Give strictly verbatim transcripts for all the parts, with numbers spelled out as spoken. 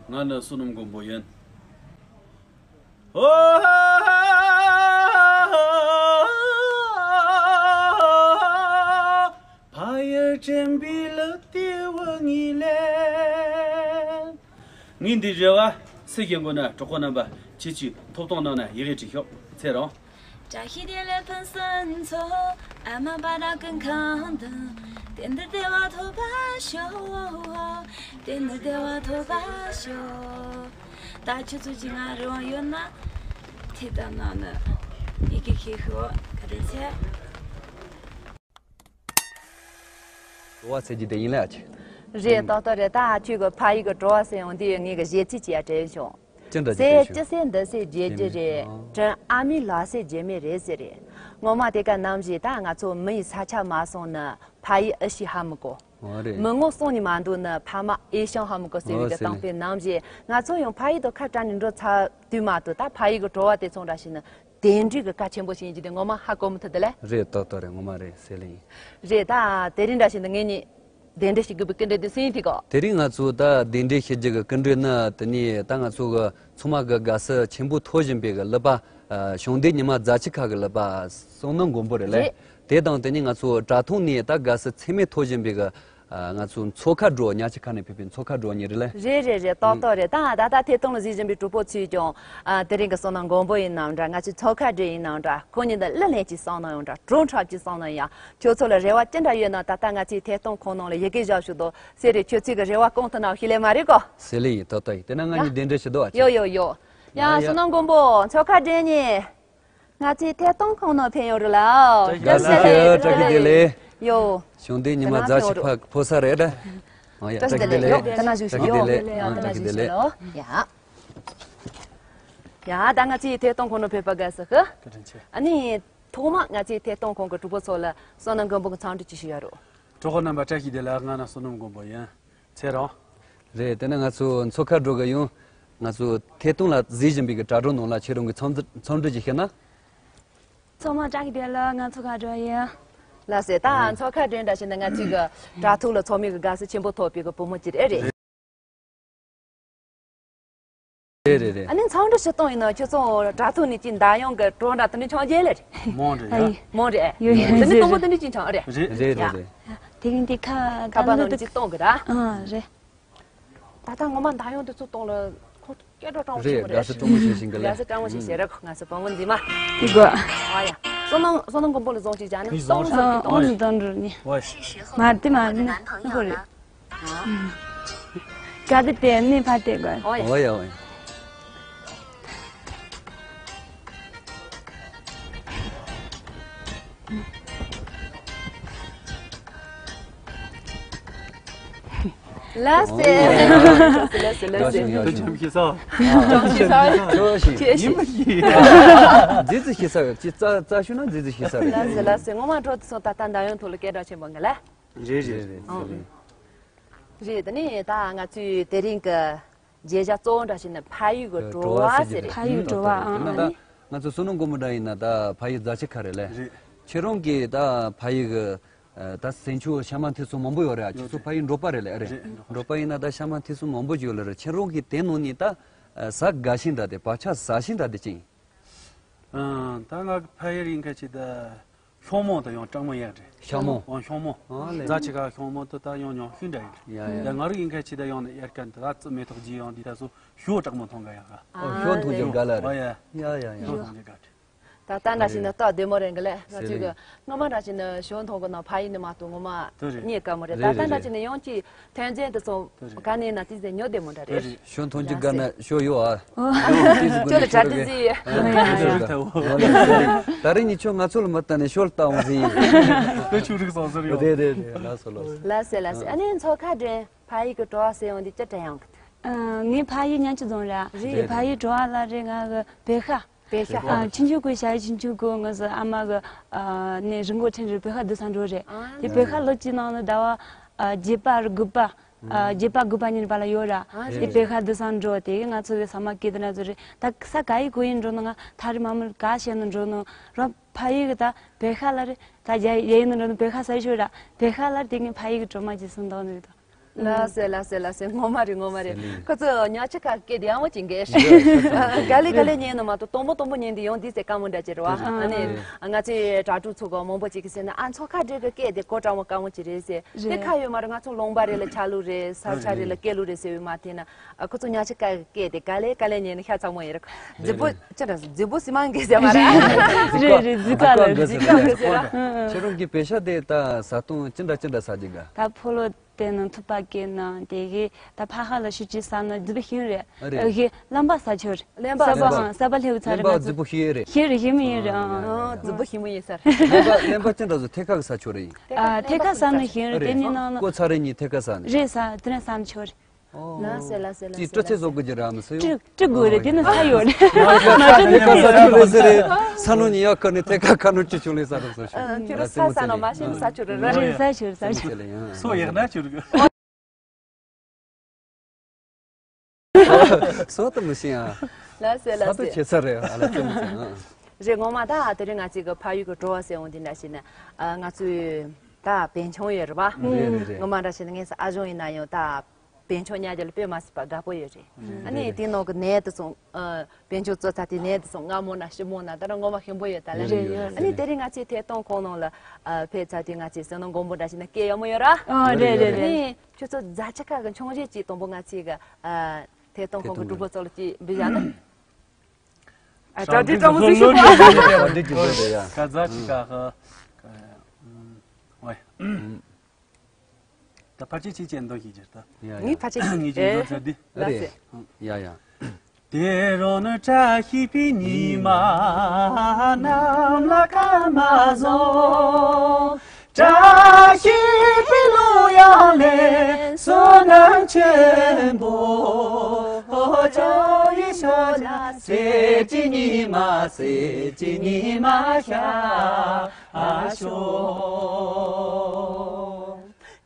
ང་ནི་བསོད་ནམས་མགོན་པོ་ཡིན། ཕ་ཡུལ་དྲན་པའི་ལུགས་དེ་བུ་ངའི་ལན། ངའི་འདི་རེ་བ་སུ་ཞིག་དགོས་ན་གྲོགས་པོ་རྣམ་པ་ཁྱེད་ཀྱིས་ཐོབ་ཐང་གནང་ན་ཡི་གེ་བྲིས་ཤོག་ཚེ་རིང་། བཀྲ་ཤིས་བདེ་ལེགས་ཕུན་སུམ་ཚོགས། ཨ་མ་པ་ར་ཀུན་ཁང་དུ། དེ་འདིར་བདེ་བ་ཐོབ་པར་ཤོག་དེ་འདིར་བདེ་བ་ཐོབ་པར་ཤོག་ད་ཁྱོད་ཚོ་གཅིག་ང་རེ་བ་ཡོད་ན། དེ་ལྟར་གནང་ནི། ཡི་གེ་ཤེས་ཤོག་ག་དེ་ཚེ། བྲོ་བ་ཟེར་རྒྱུ་དེ་ཡིན་ལ་ཨ་ཅེ། རེད། ཏག་ཏག་རེད། ད་ཁྱོད་ཀྱི་ཕ་ཡུལ་གྱི་བྲོ་བ་ཟེར་ཡོང་དུས་ངས་གི་གཞས་ཚིག་ཅིག་ཡ་དྲན་བྱུང་། ཅི་འདྲ་ཟེར་ཅི་ཟེར་འདི་ཟེར་བརྗེད་ཀྱི་རེད། དྲིན་ཨ་མའི་ལག་ཟེར་བརྗེད་མེད་རེད་ཟེར་རེད། ངོ་མ་དེ་ག་ནམ་ཞིག་ད་ང་ཚོ་མི་ཡི་ས་ཆ་མ་སོང་ན་ཕ་ཡུལ་ཨེ་ཤེས་ཧ་མི་གོ། ཨོ་རེད། མི་ངོ་སོང་ནས་མ་འདུག་ན་ཕ་མ་ཨེ་ཤེས་ཧ་མི་གོ་ཟེར་བའི་ཨོ་གི་ཟེར་གཏམ་ནས་དཔེ་ནམ་ཞིག་ང་ཚོ་ཡང་ཕ་ཡུལ་དུ་ཁ་བྲལ་ནས་འགྲོ་ཚར་དུས་མ་གཏོགས་ད་ཕ་ཡུལ་གྱི་བྲོ་བ་དེ་ཚོ་འདྲ་ཞིག་ནི། དེ་འདྲའི་གི་གལ་ཆེན་པོ་ཞིག་ཡིན་གྱི་དེ་ངོ་མ་ཧ་གོ་མི་ཐུབ་དེ་ལས། རེད། ཏག་ཏག་རེད། ངོ་མ་རེད་ཟེར་ལེ་ཡིན། རེད། ད་དེ་རིང་འདྲ་ཞིག་ནི་ངེད་གཉིས་གདན་འདྲེན་ཞུ་དགོས་པའི་སྐུ་མགྲོན་དེ་སུ་ཡིན་དེ་གོ། དེ་རིང་ང་ཚོ་ད་གདན་འདྲེན་ཞུ་རྒྱུ་གི་སྐུ་མགྲོན་ནི་དེ་ནས་ད་ང་ཚོ་གི་ཚང་མ་གི་དགའ་བསུ་ཆེན་པོ་ཐོབ་བཞིན་པའི་གི་གླུ་པ་གཞུང་སྡེ་ཉི་མ་རྫ་ཆུ་ཁ་གི་གླུ་པ་བསོད་ནམས་མགོན་པོ་རེད་ལེ། རེད། དེ་དང་དེ་ནས་ང་ཚོ་དྲ་ཐོག་ནས་ད་དགའ་བསུ་ཚད་མེད་ཐོབ་བཞིན་པའི་གི་ང་ཚོ་མཚོ་ཁ་འགྲོ་ཉ་ཆུ་ཁ་ནས་ཕེབས་པའི་མཚོ་ཁ་འགྲོ་གཉིས་རེད་ལེ། རེད་རེད་རེད། ཏག་ཏག་རེད། ད་ད་ལྟ་ཐད་གཏོང་ལ་གཟིགས་བཞིན་པའི་གྲོགས་པོ་ཚོས་ཀྱང་ཨ་དེ་རིང་གི་བསོད་ནམས་མགོན་པོ་ཡིན་ནམ་འདྲ། ང་ཚོའི་མཚོ་ཁ་འདྲེ་ཡིན་ནམ་འདྲ། ཁོ་གཉིས་འདི་གླུ་ལེན་གྱི་བསམ་ན་ཡང་འདྲ། བྲོ་འཁྲབ་ཀྱི་བསམ་ན་ཡང་ཁྱོད་ཚོ་ལ་རེ་བ་ཅི་འདྲ་ཡོད་ན་ད་ལྟ་ང་ཚོའི་ཐད་གཏོང་ཁོངས་ནང་ལ་ཡི་གེ་བཞག་ཞུ་དོ་ཟེར་རེད། ཁྱོད་ཚོའི་གི་རེ་བ་སྐོང་ཐུབ་ན་ཤེས་ལེ་མ་རེད་གོ། ཟེར་ལེ་ཡིན། ཏག་ཏག་ཡིན། དེ་ན་ང་གཉིས་གདན་འདྲེན་ཞུ་དོ་ཨ་ཅེ། ཡོ་ཡོ་ཡོ། ཡ་ཡ་ཡ། བསོད་ནམས་མགོན་པོ་མཚོ་ཁ་འདྲེ་གཉིས། ང་ཚོའི་ཐད་གཏོང་ཁང་ནང་ཕེབས་ཡོད་རེད་ལ། བཀྲ་ཤིས་བདེ་ལེགས། བཀྲ་ཤིས་བདེ་ལེགས། ཡོ། གཞུང་སྡེ་ཉི་མ་རྫ་ཆུ་ཁ་ཕོ་ས་རེད། ཨ་ཡ། བཀྲ་ཤིས་བདེ་ལེགས། ཡོ། ད་ན་བཞུགས་ཤིག་ཡོ། བཀྲ་ཤིས་བདེ་ལེགས། ཡ། ཡ་ད་ང་ཚོའི་ཐད་གཏོང་ཁང་ནང་ཕེབས་པ་དགའ་བསུ་ཞུ། བཀའ་དྲིན་ཆེ། ཨ་ནི་ཐོག་མ་ང་ཚོའི་ཐད་གཏོང་ཁང་གི་གྲོགས་པོ་ཚོ་ལ་བསོད་ནམས་མགོན་པོ་གི་འཚམས་འདྲི་ཅིག་ཞུ་ཡ་རོགས། གྲོགས་པོ་རྣམ་པ་བཀྲ་ཤིས་བདེ་ལེགས། ང་ནི་བསོད་ནམས་མགོན་པོ་ཡིན། ཚེ་རིང་། རེད། དེ་ནས་ང་ཚོ་མཚོ་ཁ་འགྲོ་གི་ཡོང་། ང་ཚོ་ཐད་གཏོང་ལ་གཟིགས་བཞིན་པའི་གི་དྲ་གྲོགས་ནང་ལ་ཁྱེད་རང་གི་འཚམས་འཚམས་འདྲི་ཅིག་ཞུས་ན། ཚང་མ་བཀྲ་ཤིས་བདེ་ལེགས། ང་མཚོ་ཁ་འགྲོ་ཡིན། ལགས་སོ། ད་མཚོ་ཁ་འགྲོ་འདྲ་ཞིག་ནི་ང་ཚོའི་གི་དྲ་ཐོག་ལ་ཚང་མས་གི་དགའ་བསུ་ཆེན་པོ་ཐོབ་པའི་གི་བུ་མོ་ཅིག་རེད། རེད་རེད་རེད། ཨ་ནི་འཚམས་འདྲི་ཞུ་སྟངས་ཡིན་ན་ཁྱོད་ཚོ་དྲ་ཐོག་ནས་ཅིག་མདའ་ཡང་གི་གྲོགས་འདྲ་དེ་འདྲ་འཆང་རྒྱུ་ལེ་རེད། མང་རེད་ཡ། མང་རེད། ཡོད་ཡོད་དེ་ནི་རེད་དང་པོ་རེད། དེ་འདྲ་ཅིག་འཆང་རེད། རེད་རེད་རེད་ཡ། རེད། དེ་རིང་དེ་ཁ་ཁ་པར་ནང་ནས་ཅིག་གཏོང་གི་ར། ཨ་རེད། ད་ལྟ་ངོ་མ་མདའ་ཡང་དེ་ཚོ་གཏོང་ལ་ཁོ་སྐད་གྲགས་སྤྲང་བོ་ཞིག་རེད། དགའ་བསུ་སྤྲང་བོ་ཞིག་བྱེད་ཀྱི་ལེ། དགའ་བསུ་སྤྲང་བོ་ཞིག་བྱེད་ར། ཁོ་ང་ཚོ་བུ་མོ་འདི་མ། དེ་དགོས། ཨ་ཡ། བསོད་ནམས་བསོད་ནམས་མགོན་པོ་ལ་བཟང་ཅིག་བྱ་ན་སོང་སོང་གི་གཏོང་རེད། ཨོ་ནི་གཏོང་རེད་ནི། ཨོ་ཡ། མ་དེ་མ་ནི་ཧོ་རེད། ག་དེ་དེ་ནི་ཕ་དེ་དགོས། ཨོ་ཡ། ཨོ་ཡ་ཨོ་ཡ། ལགས་སེ། ལགས་སེ་ལགས་སེ། ཡག་ཤོས་ཡག་ཤོས། ཁྱོད་ཅམ་ཤེས་ས། ཅམ་ཤེས་ས། ཁྱོད་ཤེས། ཁྱོད་ཤེས། ཡིན་མ་ཤེས། རྫི་རྫི་ཤེས་ས་ཡོད། ཅི་རྩ་རྩ་ཤོད་ན་རྫི་རྫི་ཤེས་ས་རེད། ལགས་སེ་ལགས་སེ། ངོ་མ་འགྲོ་དུ་སོང་། ད་ལྟ་འདམ་ཡོང་ཐོག་ལ་སྐད་གྲགས་ཆེན་པོ་འགའ་ལ། རེད་རེད་རེད། ཨང་། རེད། དེ་ནས་ད་ང་ཚོའི་དེ་རིང་གི་མཇལ་བྱ་གཙོ་བོ་འདྲ་ཞིག་ནི་ཕ་ཡུལ་གྱི་བྲོ་བ་ཟེར་རེད། ཕ་ཡུལ་བྲོ་བ། ཨང་། ད་ང་ཚོ་བསོད་ནམས་མགོན་པོ་འདྲ་ཡིན་ན་ད་ཕ་ཡུལ་རྫ་ཆུ་ཁ་རེད་ལེ། རེད། ཁྱེད་རང་གིས་ད་ཕ་ཡུལ་གྱི་ད་ཟིང་ཆུ་ཤ་མ་མཐིལ་གསུམ་མང་པོ་ཡོད་རེད། ཨ། ཁྱེད་ཚོ་ཕ་ཡུལ་འབྲོག་པ་རེད་ལེ། ཨ་རེད། རེད། འབྲོག་པ་ཡིན་ན་ད་ཤ་མ་མཐིལ་གསུམ་མང་པོ་ཅིག་ཡོད་ལེ་རེད། ཁྱེད་རང་གིས་དེ་ནང་ནས་ད་ཟ་དགའ་ཤོས་འདྲ་དེ་བག་ཆགས་ཟ་ཤོས་འདྲ་དེ་ཅི་ཡིན། ཨང་། ད་ང་གི་ཕ་ཡུལ་ཡིན་ཁ་ཆེ་ད་ཤོག་མོ་དང་ཡང་གྲང་མོ་ཡག་རེད། ཤོག་མོ། ཨང་། ཤོག་མོ། ཨང་ལེ། རྫ་ཆུ་ཁ་ཤོག་མོ་དེ་ད་ཡང་ཉོ་ཤུན་འདྲ་ཡིན། ཡ་ཡ། ད་ང་རང་ཡིན་ཁ་ཆེ་ད་ཡང་ན་ཡར་ཀན་དེ་ད་རྩི་མེ་ཏོག་རྒྱས་ཡང་འདི་ད་སོ་ཞོ་གྲང་མོ་འཐུང་ག་ཡག་ག། ཨོ། ཞོ་འཐུང་རྒྱུ་དགའ་ལ་རེད། ཨོ་ཡ། ཡ་ཡ་ཡ། ཞོ་འཐུང་རྒྱུ་དགའ་རེད། ད་ལྟ་འདྲ་ཞིག་ནི་སྟབས་བདེ་མོ་རེད་གི་ལེ། ང་ཚོས་གི་སྔོན་མ་འདྲ་ཞིག་ནི་ཞོ་འཐུང་གི་ནང་ཕ་ཡུལ་ནས་མ་གཏོགས་ངོ་མ་རྙེད་དཀའ་མོ་རེད། ད་ལྟ་འདྲ་ཞིག་ནི་ཡང་ཅིག་ཐོན་རྫས་དེ་ཚོ་ག་ནས་ན་ཏི་ཟེ་ཉོ་བདེ་མོ་འདྲ་རེད། ཞོ་འཐུང་རྒྱུ་དགའ་ན་ཞོ་ཡོད་ཨ། ཁྱོད་ལ་གྲ་སྒྲིག་ཟིག་ཡོད། ད་རེས་ཉིད་ཆོ་ང་ཚོ་ལ་མ་ལྟ་ནས་ཞོ་ལ་ལྟ་འོང་ཟིག། དེ་ཆུ་རིག་སོང་ཟེར་ཡོད། རེད་རེད་རེད། ལགས་སོ་ལགས་སོ། ལགས་སེ་ལགས་སེ། ཨ་ནི་མཚོ་ཁ་འདྲེན་ཕ་ཡུལ་གྱི་བྲོ་བ་ཟེར་ཡོང་དུས་ཅི་དྲན་ཡོང་གི། ངའི་ཕ་ཡུལ་ཉམས་ཆུ་རྫོང་ར། རེད། དེ་ཕ་ཡུལ་བྲོ་བ་ལ་རེད། ང་གི་བེ་ཤ། བེ་ཤ། ཨ། ཆུང་ཆུང་གོ་ཤ་ཡི་ཆུང་ཆུང་གོ་ང་ཚོ་ཨ་མ་གི་ཨ་ནས་རི་མགོ་ཁྲིན་རི་བེ་ཤ་བསྡུ་ས་འགྲོ་རེད། ཨ། དེ་བེ་ཤ་ལོ་གཅིག་ནང་ལ་ཟླ་བ་ཨ་བརྒྱད་པ་རུ་དགུ་པ། ཨ། བརྒྱད་པ་དགུ་པ་གཉིས་པ་ལ་ཡོད་ར། ཨ། དེ་བེ་ཤ་བསྡུ་ས་འགྲོ་དེ་ང་ཚོ་གི་ཟ་མ་སྐྱིད་དེ་ན་ཚོ་རེད། ད་ས་ག་ཡི་གོ་ཡིན་འགྲོ་ནོ་ང་ཐག་རི་མ་མུར་ག་བཤད་ནོ་འགྲོ་ནོ་ར། ཕ་ཡུལ་གི་ད་བེ་ཤ་ལ་རེད། ད་ཡ་ཡ་ཡིན་ནོ་འགྲོ་ནོ་བེ་ཤ་ཟ་ཡི་ཤོད་ར། བེ་ཤ་ལ་དེ་ངའི་ཕ་ཡུལ་གི་གྲོ་མ་ཅིག་སུན་དོག་ནི་རེད་ད། ལགས་སེ་ལགས་སེ་ལགས་སེ། ངོ་མ་རེད་ངོ་མ་རེད། ཟེར་ལེ། ཁོ་ཚོ་ཉག་ཆ་ཁ་སྐད་དེ་ཡག་མོ་ཅིག་འགས། ཡ་ཁ་ཚ་ཁ་ཚ། ག་ལེ་ག་ལེ་ཉན་ནོ་མ་གཏོགས་དང་པོ་དང་པོ་ཉན་དེ་ཡོང་དེ་ཚེ་དཀའ་མོ་འདྲ་ཅིག་རེད་བ། ཨ་ནི་ང་ཚོའི་དྲ་གྲོགས་ཚོ་ག་མང་པོ་ཅིག་གིས་ཟེར་ན། ཨ་མཚོ་ཁ་འགྲོ་གི་སྐད་དེ་གོ་དྲག་མོ་དཀའ་མོ་ཅིག་རེད་ཟེར། དེ་ཁ་ཡོད་མ་རེད། ང་ཚོ་ལུང་པ་རེད་ལ་ཆ་ལུགས་རེད། ས་ཆ་རེད་ལ་སྐད་ལུགས་རེད་ཟེར་བའི་མ་དེ་ན། ཨ་ཁོ་ཚོ་ཉག་ཆ་ཁ་སྐད་དེ་ག་ལེ་ག་ལེ་ཉན་ན་ཤ་ཚ་མོ་ཡིན་རེད། རྫི་པོ་ཅི་འདྲ་རྫི་པོ་སི་མང་གི་ཟེར་མ་རེད། རེད་རེད། རྫི་ཀ་ལ་རྫི་ཀ་གི་ཟེར་ར། ཁྱེད་རང་གི་པེ་ཤ་དེ་ད་ས་སྟོང་ཅི་འདྲ་ཅི་འདྲ་ཟ་རྒྱུ་ག་ད་ཕོ་ལོ་དེ་ནང་ཐུབ་པ་སྐྱེས་ན་དེ་གི་ད་ཕ་ཁ་ལ་ཤུ་ཅི་ས་ན་རྫི་པོ་ཤིང་རེད། ཨ་རེད། ཨ་གི་རླམ་པ་ས་ཆོར། རླམ་པ་ས་པ་ས་པ་ལྷེའུ་ཚ་རེད། རླམ་པ་རྫི་པོ་ཤིང་རེད། ཤིང་རེད། ཤིང་མི་ཡིན་རེད། ཨ་རྫི་པོ་ཤིང་མི་ཡིན་ས་རེད། རླམ་པ་རླམ་པ་ཅི་འདྲ་ཟོ་ཐད་ཀ་གི་ས་ཆོར་རེད། ཨ་ཐད་ཀ་ས་ན་ཤིང་རེད། དེ་ནི་ནང་ལ་ཀོ་ཚ་རེ་གཉིས་ཐད་ཀ་ས་ནི་རེད། ས་དེ་ན་ས་ན་ཆོར། ལ་སེ་ལ་སེ་ལ་ཅི་སེ་སྤྲོ་ཚེ་ལ་བཟོ་དགོས་ཀྱི་ར་མི་སེ་ཡོང་། ཀྲི་ཀྲི་དགོས་རེད། དེ་ནི་ས་ཡོད་རེད། མ་ཀྲི་ནི་ས་ཆུ་ལ་ཟེར་རེད། ས་ནོ་ཉི་ཡག་ཁ་ནི་ཐད་ཀ་ཁ་ནོ་ཅི་བྱུང་ལེ་ས་རུ་ས་ཆུ། ཁྱོད་རང་ས་ས་ནོ་མ་ཤེས་ནི་ས་ཆུ་རེད་ར། རེད། ས་ཆུ་ས་ཆུ། སོ་ཡག་ན་ཆུ་རུ། སོ་ད་མི་ཤེས་ཨ། ལ་སེ་ལ་ས་ད་སེ། ཆེ་ས་རེད་ཨ་ལ་ཙེ་མི་ཙེ་ཨ། རེད། ངོ་མ་ད་དེ་རིང་ང་ཅིག་གི་ཕ་ཡུལ་གི་བྲོ་བ་ཟེར་འོང་དེ་འདྲ་ཞིག་ནི། ཨ་ང་ཚོའི་ད་བན་ཆུང་ཡོད་རེད་བ། རེད་རེད་རེད། ངོ་མ་འདྲ་ཞིག་ནི་ངས་ཨ་ཞང་ཡིན་ན་ཡང་ད། བན་ཆུང་ཉག་རྒྱ་ལ་དཔེ་མ་སྲིད་པ་དགའ་པོ་ཡོད་རེད། ཨ་ནི་དེ་ནང་གི་ནས་དེ་སོང་། ཨ་བན་ཆུང་ཙོ་ཚ་དེ་ནས་དེ་སོང་། སྔ་མོ་ན་ཕྱི་མོ་ན་ད་ར་ངོ་མ་ཞིམ་པོ་ཡོད་ད་ལ། རེད་ཡོད། ཨ་ནི་དེ་རིང་ང་ཚོའི་ཐད་གཏོང་ཁང་ནང་ལ་ཨ་ཕེབས་ཚར་དུས་ང་ཚོའི་བསོད་ནམས་མགོན་པོ་འདྲ་ཞིག་ན་སྐད་ཡག་མོ་ཡོད་ར། ཨ་རེད་རེད་རེད། ཨ་ནི་ཁྱོད་ཚོ་རྫ་ཆུ་ཁ་གི་འཕྱོང་རྒྱས་ཅིག་དང་པོ་ང་ཚོའི་གི་ཨ་ཐད་གཏོང་ཁང་གི་གྲོགས་པོ་ཚོ་ལ་ཅིག་འབུལ་བཞག་ན། ཨ་གྲ་སྒྲིག་སྤྲང་པོ་ཟིག་ཞུ་གོ། གྲ་སྒྲིག་གི་འབུལ་བ་རེད་ཡ། ཁ་རྫ་ཆུ་ཁ་གི་ཨ་ཨོའི། ད་ཕལ་ཆེར་ཅིག་ཅན་འདོན་ཞིག་ཅེར་ད། ཡ་ཡ། ངས་ཕལ་ཆེར་ངས་ཅིག་འདོན་ཚར་དུས། ཨ་རེད། ཡ་ཡ། དེ་རུ་ནི་བཀྲ་ཤིས་པའི་ཉི་མ་གནམ་ལ་སྐར་མ་བཟང་། བཀྲ་ཤིས་པའི་གླུ་དབྱངས་ལེན། བསོད་ནམས་ཆེན་པོ་ཇོ་ཡི་ཞོ་ལ། སེར་གྱི་ཉི་མ་སེར་གྱི་ཉི་མ་ཤར་ཤོག་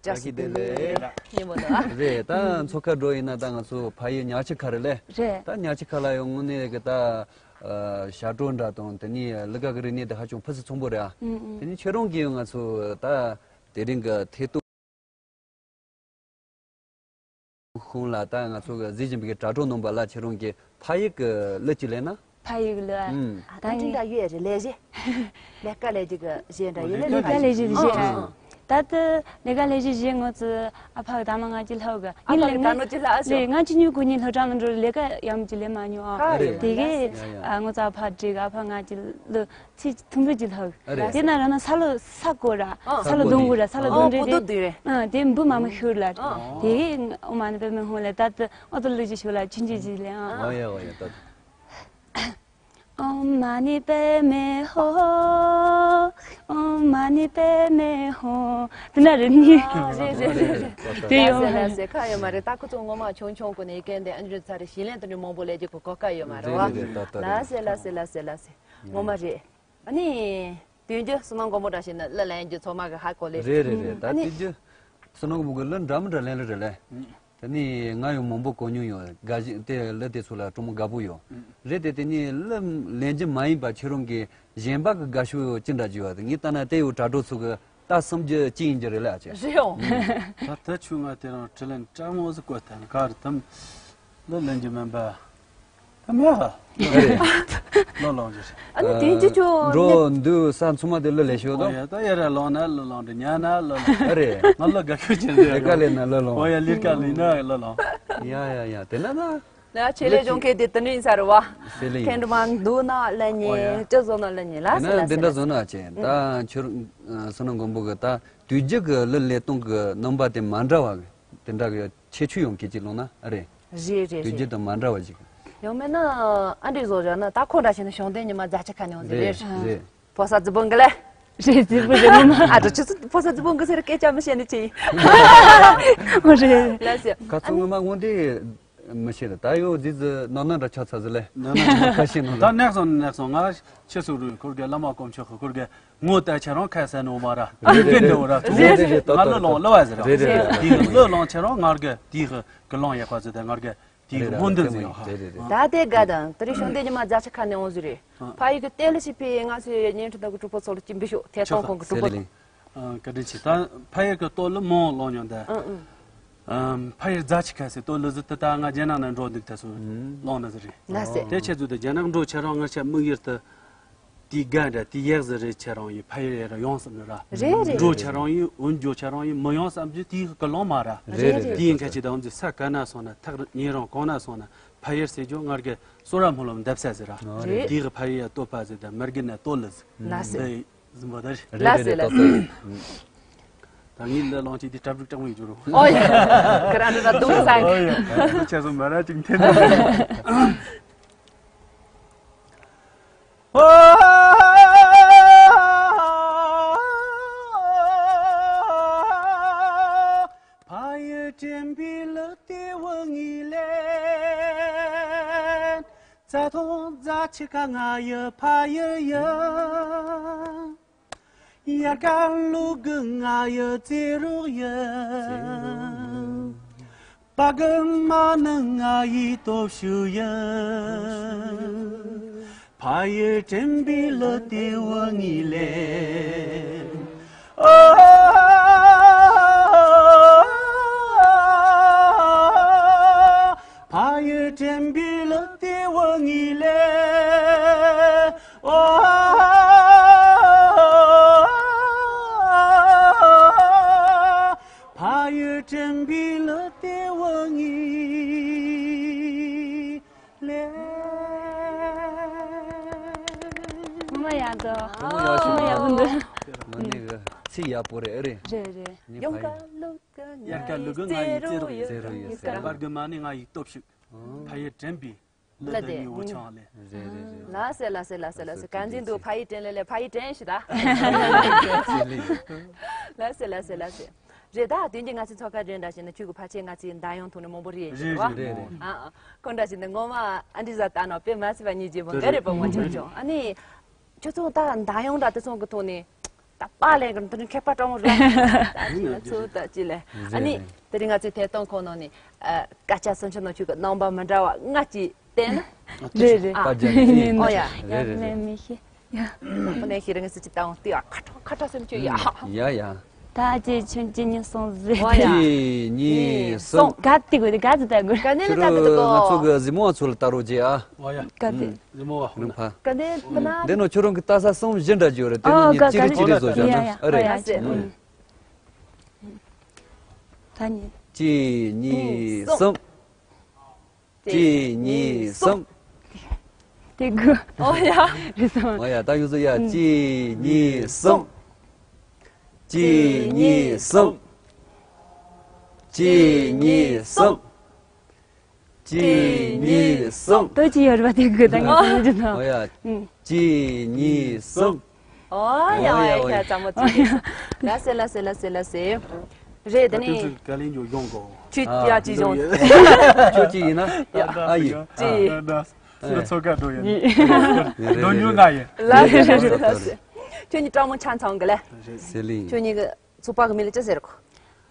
བཀྲ་ཤིས་བདེ་ལེགས། ཉིན་མོ་དང་། རེད། ད་མཚོ་ཁ་འགྲོ་ཡིན་ན་ད་ང་ཚོ་ཕ་ཡུལ་ཉག་ཆུ་ཁ་རེད་ལེ། རེད། ད་ཉག་ཆུ་ཁ་ལ་ཡོང་ངོ་ནས་གི་ད་ཨ་ཞྭ་སྒྲོ་འདྲ་དང་དེ་ནས་ལི་ག་གི་རིག་གནས་དེ་ཧ་ཅང་ཕུན་སུམ་ཚོགས་པོ་རེད་ཨ། ཨུ་ཨུ། དེ་ནས་ཁྱེད་རང་གིས་ང་ཚོ་ད་དེ་རིང་གི་ཐད་གཏོང་ཁོང་ལ་ད་ང་ཚོ་གི་གཟིགས་བཞིན་པའི་དྲ་གྲོགས་རྣམ་པ་ལ་ཁྱེད་རང་གིས་ཕ་ཡུལ་གི་གླུ་ཅིག་ལེན་ན། ཕ་ཡུལ་གླུ། ཨུམ། ད་ད་ནི་འདྲ་ཡོད་རེད། ལས་བྱེད། ལས་ཀ་ལས་རྒྱུ་གི་བྱེད་འདྲ་ཡོད་ལས། ལས་ཀ་ལས་རྒྱུ་བྱེད། ཨ་ཨ། ད་ལྟ་ལས་ཀ་ལས་རྒྱུ་བྱེད་ང་ཚོ་ཨ་ཕ་གི་ད་ནང་ང་ཅི་ལྷག་གི། ཨ་ཕ་གི་ད་ནང་ཅི་ལྷག་ཨ་ཞོ། ལས་ང་ཅི་ཉུ་གུ་ཉི་ལྷག་གྲངས་ལ་འགྲོ་ལས་ཀ་ཡམ་ཅི་ལས་མ་ཉོ་ཨ། ཨ་རེད། དེ་གི་ཡ་ཡ། ཨ་ང་ཚོ་ཨ་ཕ་འགྲིག་ཨ་ཕ་ང་ཅི་ལོ་ཚིག་ཐུང་ཐུང་ཅི་ལྷག་གི། ཨ་རེད། དེ་ན་ར་ན་ས་ལོ་ས་གོ་ར། ཨ་ས་ལོ་སྡོང་གུ་ར་ས་ལོ་ཨ་སྡོང་རེ་པོ་རེ། ཏོ་དུ་རེད། ཨ་དེ་འབུ་མ་མ་ཤོར་ལ་རེད། ཨ་དེ་གི་ཨོ་མ་ནི་པེ་མེ་ཧོ་ལ་ད་ཏི་ཨོ་ཏོ་ལུ་ཅི་ཤོ་ལ་ཆུན་ཅི་ཅི་ལེ་ཨ། ཨོ་ཡ་ཨོ་ཡ་ད་ཏི། ཨོཾ་མ་ཎི་པདྨེ་ཧོ། ཨོཾ་མ་ཎི་པདྨེ་ཧོ། དེ་ན་རེད་ནི། ཨ་རེད་རེད་རེད་རེད། དེ་ཡོད་མ་རེད། ལ་སེ་ཁ་ཡོད་མ་རེད། ད་ཁོ་ཚོ་ངོ་མ་ཆུང་ཆུང་གོ་ནས་ཀན་དེ་ཨན་ཇུ་ཚ་རེ་ཞིང་ལེན་དུ་ནི་མང་པོ་ལས་ཀྱི་གོ་གོ་ཀ་ཡོད་མ་རེད་བ། རེད་རེད་རེད། ད་ད་ལ་སེ་ལ་སེ་ལ་སེ་ལ་སེ། ངོ་མ་རེད། ཨ་ནི། དུས་རྒྱུན་བསོད་ནམས་མགོན་པོ་འདྲ་ཞིག་ནི་གླུ་ལེན་རྒྱུ་ཚང་མ་གི་ཧ་གོ་ལེ། རེད་རེད་རེད། ད་ཨ་ནི། དུས་རྒྱུན་བསོད་ནམས་མགོན་པོ་གི་གླུ་འདྲ་མི་འདྲ་ལེན་ལེ་རེད་ལེ། དེ་ནི་ང་ཡང་མང་པོ་གོ་མྱོང་ཡོད། དགའ་ཞིང་དེ་གླུ་དེ་ཚོ་ལ་གྲོགས་མོ་དགའ་པོ་ཡོད། རེད་དེ་དེ་ནི་གླུ་ལེན་རྒྱུ་མ་ཡིན་པ་ཁྱེད་རང་གི་གཞན་པ་གི་དགའ་ཤོས་ཅི་འདྲ་རྒྱུ་ཡོད་དེ་ངས་ལྟ་ན་དེ་ཡོད་དྲ་གྲོགས་ཚོ་གི་ད་སུམ་རྒྱུ་གཅིག་ཡིན་རྒྱུ་རེད་ལ་ཨ་ཅེ། རེད་འོང་། ད་ད་ཆུ་ང་དེ་རང་དྲི་ལན་སྤྲང་མོ་ཟིག་བཀོད་ཐལ་ག་རེ་དམ། གླུ་ལེན་རྒྱུ་མིན་པ། ད་མེད་ཧ། ཨ་རེད། གླུ་ལོང་རྒྱུ་རེད། ཨ་ནི་དེང་ཅི་ཆུ་འགྲོ་འདུག་ས་མཚུངས་མ་དེ་གླུ་ལེན་ཤོག་དོ། ཨོ་ཡ་ད་ཡ་ར་ལོང་ན་གླུ་ལོང་རེད། ཉ་ན་གླུ་ལོང་། ཨ་རེད། ང་གླུ་དགའ་ཤོས་ཅན་རེད། དེ་ག་ལས་ན་གླུ་ལོང་། ཨོ་ཡ་ལིར་ཀ་ལིན་ན་གླུ་ལོང་། ཡ་ཡ་ཡ་དེ་ན་ན། ལ་ཆེ་ལེ་ལོ་ཅི་ཇོང་ཁེ་དེ་དུ་ནི་ས་རུ་བ། སེ་ལི། ཁེན་དྲི་མ་འདུག་ན་ལ་ཉེ་ཨོ་ཡ། ཅི་བཟོ་ན་ལ་ཉེ་ལ་དེ་སེ་ན་ལ་དེ་འདྲ་སེ་བཟོ་ན་ཅན་ད་ཁྱོད་བསོད་ནམས་མགོན་པོ་གི་ད་དུས་རྒྱུན་གི་གླུ་ལེན་སྟངས་གི་རྣམ་པ་དེ་མ་འདྲ་བ་གི་དེ་འདྲ་གི་ཁྱད་ཆོས་ཡོང་གི་ཅི་ལོང་ན་ཨ་རེད། རེད་རེད་དུས་རྒྱུན་རེད། དང་མ་འདྲ་བ་ཞིག་ཡང་མིན་ན་ཨ་འདྲས་བཟོ་བཞག་ན་ད་ཁོ་འདྲ་བྱས་ན་བྱུང་དོན་ཉི་མ་རྫ་ཆུ་ཁ་ནས་འོང་ཟེར་རེད། རེད་རེད། ཕོ་གསར་རྫི་བོ་འགི་ལེ། རེད་རྫི་བོ་རེད་མོ་མ། ཨ་འདྲ་ཆུ་ཚོད་ཕོ་གསར་རྫི་བོ་འགི་ཟེར་སྐད་ཆ་མི་བཤད་ནི་ཅི་ཡིན། ཨོ་རེད། ལ་སི། ཁ་ཚོ་ངོ་མ་ངོ་འདི་མི་ཤེས་རེད། ད་ཡོད་རྫི་རྫི་ནོར་ནོར་འདྲ་ཆགས་ཚར་ཟི་ལེ། ནོར་ནོར་ཁ་ཤས་ནོར་ད་ནོར། ནག་སོང་ནག་སོང་ང་ཆུ་སུ་རུ་ཁོར་གི་བླ་མ་དཀོན་མཆོག་ཁོར་གི་ངོ་ད་ཁྱེད་རང་ཁ་ས་ནོ་མ་ར། རེད་རེད་རེད། ཀི་འདྲ་བ་ར་ཐུག་རེད་རེད་རེད། ང་གླུ་ལོང་གླུ་བ་ཟེར་ར། རེད་རེད་རེད། དེ་གླུ་ལོང་ཁྱེད་རང་ངར་གི་དེ་གི་གི་ལོང་ཡག་པ་ཟེར་ཏེ་ངར་གི་དེ་གི་རེད་རེད། སྨོན་འདུན་ཟེར་ཡོད་ཧ། རེད་རེད་རེད། ད་དེ་ག་དང་དེ་རིང་བྱུང་དེ་ཉི་མ་རྫ་ཆུ་ཁ་ནས་འོང་ཟེར་རེད། ཨ། ཕ་ཡུལ་གི་ལྟེ་ལི་ཞིག་ཕི་ང་ཚོའི་བརྙན་འཕྲིན་དག་གི་གྲོགས་པོ་ཚོ་ལ་སྐྱིན་པི་ཤོག་ཐད་གཏོང་ཁང་གི་གྲོགས་པོ། ཨ་བཀའ་དྲིན་ཆེ། ད་ཕ་ཡུལ་གི་ལྟོ་ལི་མོ་ལོང་ཉོ་འདི། ཨ་ཨ། ཨམ། ཕ་ཡུལ་རྫ་ཆུ་ཁ་སེ་ཏོ་ལི་ཟི་ཏི་ད་ང་རྒྱ་ནག་ནས་འགྲོ་འདུག་ད་སོ་ལོང་ན་ཟི་རེད། ལ་སེ། དེ་ཆེ་ཚུལ་དུ་རྒྱ་ནག་འགྲོ་ཆེ་རང་ང་ཆ་དམིགས་ཡུལ་དུ་དེའི་དགའ་འདྲ་དེའི་ཡག་ཟི་རེད་ཆེ་རང་ཡི་ཕ་ཡུལ་ཡ་ར་ཡོང་བསམ་ནི་ར། རེད་རེད། འགྲོ་ཆེ་རང་ཡི་འོན་འགྱོ་ཆེ་རང་ཡི་མི་ཡོང་བསམ་རྒྱུ་དེའི་གི་ལོང་མ་ར། རེད་རེད། དེའི་ཁ་ཆེ་དང་འཛི་ས་ག་ན་སོང་ན་ཐག་ཉེ་རང་གང་ན་སོང་ན་ཕ་ཡུལ་སེ་ཇོ་ངར་གི་སོ་ར་མོ་ལོ་འདབ་ས་ཟི་ར། རེད། དེའི་གི་ཕ་ཡུལ་ཡ་ཏོ་པ་ཟི་ད་མར་གི་ན་ཏོ་ལི་ཟི། ལ་སེ། འདི་ཟིན་པ་ད་རེད། ལ་སེ་ལ་སེ། ད་ངས་འདི་ལོང་ཅིག་འདི་གྲ་སྒྲིག་སྐྲག་མོ་ཡོད་རྒྱུ་རུ། ཨོ་ཡ། ཁ་ར་འདི་ད་དུང་སང་། ཨོ་ཡ། ཁྱེད་ཚོ་མ་ར་ཅིག་འཐེན་ད། ཕ་ཡུལ་དྲན་པའི་ལུགས་དེ་བུ་ངའི་ལན། རྩྭ་ཐང་རྫ་ཆུ་ཁ་ང་ཡི་ཕ་ཡུལ་ཡིན། དབྱར་ཁ་ལུག་གི་ང་ཡི་རྩེ་རོགས་ཡིན། པ་གི་མ་ནི་ང་ཡི་སྟོབས་ཤུགས་ཡིན། ཕ་ཡུལ་དྲན་པའི་ལུགས་དེ་བུ་ངའི་ལན། ཨོ། ཕ་ཡུལ་དྲན་པའི་ལུགས་དེ་བུ་ངའི་ལན། ཨོ། ཕ་ཡུལ་དྲན་པའི་ལུགས་དེ་བུ་ངའི་ལན། ངོ་མ་ཡག་འདུག་ངོ་མ་ཡག་ཤོས། ངོ་མ་ཡག་པོ་འདུག་དངོས་གནས་གི་ཚིག་ཡག་པོ་རེད། ཨེ་རེད། རེད་རེད། ངའི་ཡོང་ཕ་ཡུལ། ཀ་ལུག་གི་དབྱར་ཁ་ལུག་གི་ང་ཡི་རྩེ་རོགས་ཡིན། རྩེ་རོགས་ཡིན། ཡོད་ཀ། བར་གི་མ་ནི་ང་ཡི་སྟོབས་ཤུགས། ཨོ། ཕ་ཡུལ་དྲན་པའི་ལ་ལ་དེ་ནི་འུ་ཆང་ལེ། རེད་རེད་རེད། ལ་སེ་ལ་སེ་ལ་སེ་ལ་སེ། གང་འཛིན་འདུག་ཕ་ཡུལ་དྲན་ལེ་ལེ་ཕ་ཡུལ་དྲན་ཞིག་ད། ལ་སེ་ལ་སེ་ལ་སེ། རེད་ད། དེ་འདི་ང་ཚོའི་ཚོགས་ཁ་འདྲེན་འདྲ་བྱས་ན་ཁྱོད་ཀྱི་ཕལ་ཆེར་ང་ཚོའི་མདའ་ཡང་ཐོག་ནས་མང་པོ་རེད་ཟེར་བ། རེད་རེད། ཨ་ཨ། ཁོ་འདྲ་བྱས་ན་ངོ་མ་ཨ་འདྲི་ཟ་ལྟ་ན་དཔེ་མ་སྲིད་པ་ཉིད་ཀྱི་བོ་འགའ་རེད་པ་ངོ་ཆོག་ཆོག་ཨ་ནི། ཁྱོད་ཚོ་ད་མདའ་ཡང་འདྲ་དེ་ཚོ་གི་ཐོག་ནས། ད་པཱ་ལགས་ཀྱི་འདི་ནི་མཁས་པ་སྤྲང་བོ་རེད། ད་ཅི་ལ་ཚུར་ད་ཅི་ལ། ཨ་ནི་དེ་རིང་ང་ཚོའི་ཐད་གཏོང་ཁོངས་ནང་ནས་སྐད་ཆ་སུམ་ཅུ་ནང་ཁྱོད་ཀྱི་རྣམ་པ་མི་འདྲ་བ་ལྔ་ཅིག་བསྟན་ན། རེད་རེད། ཨ། པ་རྒྱ་ནི། ཨོ་ཡ། རེད་རེད་རེད། མི་ཤེས། ཡ། ཨོ་ནས་ཤེས་རིང་སུ་ཅི་ད་འོང་ཏི་ཡ་ཁ་ཁྲ་ཁ་ཁྲ་སུམ་ཅུ་ཡ། ཡ་ཡ། ད་ཅི་ཆུན་ཅི་ཉི་སོང་ཟེར། ཨོ་ཡ། ཅི་ཉི་སོང་། ག་ཏི་གོ་དི་ག་ཏི་ད་གོ། ག་ནས་ལ་ད་གོ་དི་གོ། ང་ཚོ་གི་གཟིགས་མོ་བ་ཚོ་ལ་ལྟ་རོགས་བྱེད་ཨ། ཨོ་ཡ། ག་ཏི། གཟིགས་མོ་བ་ཧུ་ན། ག་ཏི་ན། འདི་ནང་ཁྱོད་རང་གི་ལྟ་ས་གསུམ་བཞི་འདྲ་ཅིག་ཡོད་རེད། དེ་ནང་ཉེར་གཅིག་རེ་གཅིག་རེ་བཟོ་བཞག་ན་ཨ་རེད། ཡ་ཡ། ད་ཉི། གཅིག་གཉིས་གསུམ། གཅིག་གཉིས་གསུམ། དེ་དགུ། ཨོ་ཡ། རེད་སོང་། ཨོ་ཡ། ད་ཡོད་ཚོ་ཡ། གཅིག་གཉིས་གསུམ། གཅིག་གཉིས་གསུམ། གཅིག་གཉིས་གསུམ། གཅིག་གཉིས་གསུམ། ལྟོས་ཀྱི་ཡོད་རེད་པ་དེ་དགུ་ད་ངས་ཟེར་གྱི་འདུག་ཨོ་ཡ། ཨུ། གཅིག་གཉིས་གསུམ། ཨོ་ཡ་ཨོ་ཡ། ཡ་ཙམ་མོ་ཙི། ལ་སེ་ལ་སེ་ལ་སེ་ལ་སེ། རེད་དེ་ནི། ད་དེ་ཚོ་ག་ལེན་འཇོག་ཡོང་གོ། ཁྱོད་ཡ་ཅི་ཡོང་། ཁྱོད་ཅི་ཡིན་ན། ཨ་ཡི། ཅི། ཚོ་ཚོ་ག་འགྲོ་ཡིན། འགྲོ་ཉུང་ང་ཡིན། ལ་སེ་ལ་སེ་ལ་སེ། ཁྱོད་གཉིས་སྤྲང་མོ་ཆ་ཚང་གི་ལ། སེ་ལི། ཁྱོད་གཉིས་གི་ཚོགས་པ་གི་མིང་ལ་ཅི་ཟེར་གོ།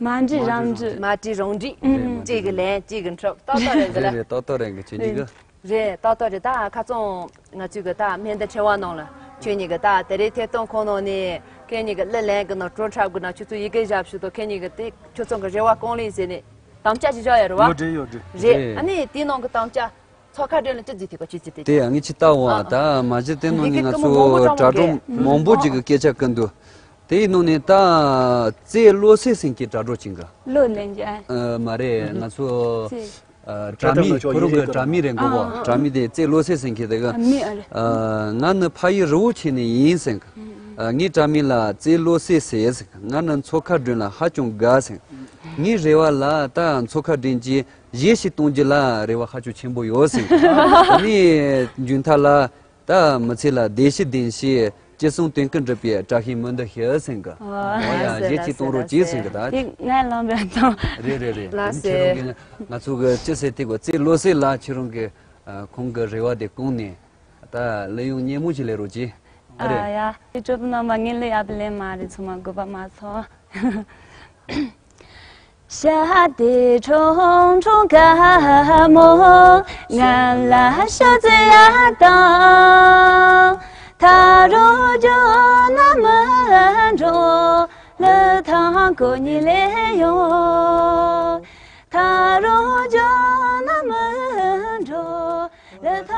མ་འདྲིས་རང་འདྲིས། མ་འདྲིས་རང་འདྲིས། ཨུ། གཅིག་གི་ལན་གཅིག་གི་འཁྲབ་ཏག་ཏག་རེད་འདི་ལ། རེད་རེད། ཏག་ཏག་རེད་གི་ཁྱོད་གཉིས་གི། རེད། ཏག་ཏག་རེད། ད་ཁ་སང་ང་ཚོས་གི་ད་སྨན་བདག་ཕྲེང་བ་ནང་ལ་ཁྱོད་གཉིས་གི་ད་དེ་རིང་ཐད་གཏོང་ཁང་ནང་ནས་ཁྱོད་གཉིས་གི་གླུ་ལེན་གི་ནང་བྲོ་འཁྲབ་གི་ནང་ཁྱོད་ཚོ་ཡི་གེ་བཞག་ཞུ་དོ། ཁྱོད་གཉིས་གི་དེ་ཁྱོད་ཚོ་གི་རེ་བ་སྐོང་ལེན་ཟེར་ནས་དམ་བཅའ་ཞིག་བཞག་ཡོད་རེད་བ། ཡོད་རེད་ཡོད་རེད། རེད། རེད། ཨ་ནི་དེའི་ནང་གི་དམ་བཅའ་ཚོགས་ཁ་སྒྲོན་ལ་ཅི་བརྩིས་ཐུབ་པ་ཅི་བརྩིས་ཐུབ། དེ་ཡང་ངས་ཅི་ལྟ་བ། ཨ། ད་མ་གཞི་དེ་ནང་ནས་ང་ཚོ་དྲ་གྲོགས་མང་པོ་ཅིག་གི་སྐད་ཆ་བཀོད་འདུག་དེའི་ནང་ནས་ད་རྩེ་བློ་གསལ་ཟེར་མཁན་དྲ་གྲོགས་ཅིག་གི། བློ་ལེན་རྒྱུ། ཨ། མ་རེད། ཨ། ང་ཚོ། རྩེ། ཨ། དྲ་མིག་ཁོ་རང་གི་དྲ་མིག་རེད་མགོ་བོ། ཨ། དྲ་མིག་དེ་རྩེ་བློ་གསལ་ཟེར་མཁན་དེ་གི། ཨ། མིག་ཨ་རེད། ཨ། ང་ནི་ཕ་ཡུལ་རི་བོ་ཆེ་ནས་ཡིན་ཟེར་གི། ཨ། ངའི་དྲ་མིག་ལ་རྩེ་བློ་གསལ་ཟེར་ཟེར་གི། ང་ནི་མཚོ་ཁ་སྒྲོན་ལ་ཧ་ཅང་དགའ་ཟེར་གི། ངའི་རེ་བ་ལ་ད་མཚོ་ཁ་སྒྲོན་གྱིས་གཞས་ཤིག་གཏོང་རྒྱུ་ལ་རེ་བ་ཧ་ཅང་ཆེན་པོ་ཡོད་ཟེར་གི། ཨ་ནི་མཇུག་མཐའ་ལ། ད་མི་ཚེ་ལ་བདེ་སྐྱིད་ལྡན་ཞེས། ཅི་གསུང་དོན་ཀུན་འགྲུབ་པའི་བཀྲ་ཤིས་སྨོན་འདུན་ཞུ་ཟེར་གི། ཨོ་ཡ། ལགས་སེ། གཞས་ཅིག་གཏོང་རོགས་གྱིས་ཟེར་གི་ད། དེ་ང་ལོང་པའི་ཐོང་། རེད་རེད་རེད། ལགས་སེ། ཁྱེད་རང་གི་ང་ཚོ་གི་ཅི་ཟེར་དེ་གོ་རྩེ་བློ་གསལ་ལ་ཁྱེད་རང་གི་ཁོང་གི་རེ་བ་དེ་བསྐོང་ནས་ད་གླུ་དབྱངས་སྙན་མོ་ཞིག་ལེན་རོགས་གྱིས། ཨ་རེད། ཨ་ཡ། དེ་གྲོགས་པོ་རྣམ་པ་ངས་གླུ་ཡག་པོ་ལེན་མ་རེད། ཚང་མ་དགོས་པ་མ་ཚོར།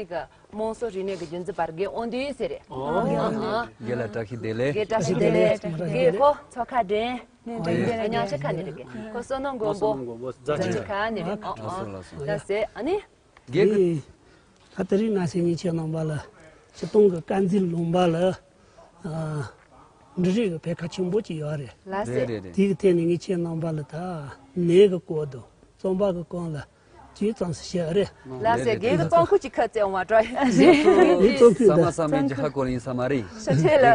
སྲིད་ཀྱི་དམངས་གཙོ་རིག་གནས་ཀྱི་རྒྱུན་འཛིན་པར་རྒན་དབང་འདུས་ཟེར་རེད། ཨོ། ཨ། རྒན་ལ་བཀྲ་ཤིས་བདེ་ལེགས། རྒན་བཀྲ་ཤིས་བདེ་ལེགས། རྒན་ཁོ་མཚོ་ཁ་འདྲེན། ཉང་ཆེ་ཁ་ནས་རེད། རྒན་ཁོ་བསོད་ནམས་མགོན་པོ། བསོད་ནམས་མགོན་པོ་རྫ་ཆུ་ཁ་ནས་རེད། ཨོ་ཨོ། ལགས་སོ་ལགས་སོ། ལགས་སོ། ཨ་ནི། རྒན་ཁོ། ད་དེ་རིང་ང་ཚོ་ཉིན་ཆེ་རྣམ་པ་ལ་སྤྱིར་བཏང་གི་དཀར་མཛེས་ལུང་པ་ལ། ཨ། འབྲུ་རིགས་ཀྱི་ཕན་ཁ་ཆེན་པོ་ཅིག་ཡོད་རེད། ལགས་སེ། རེད་རེད་རེད། དེའི་ཐད་ནས་ངས་ཁྱེད་རྣམ་པ་ལ་ད་ནས་ཀྱི་སྐོར་དུ་རྩོམ་པ་གི་སྐོར་ལ་ཅིག་ཙམ་ཞིག་བཤད་རེད། ལགས་སེ། རེད་རེད། རྒན་གྱིས་རྩོམ་ཁུངས་ཅིག་ཁ་བཙལ་འོང་བ་འགྲོ། ངས་རྩོམ་ཁུངས་ས་མ་ད་ས་མའི་འཇིགས་ཧ་གོ་ཡིན་ས་མ་རེད། ཤ་ཁྲེ་ལ་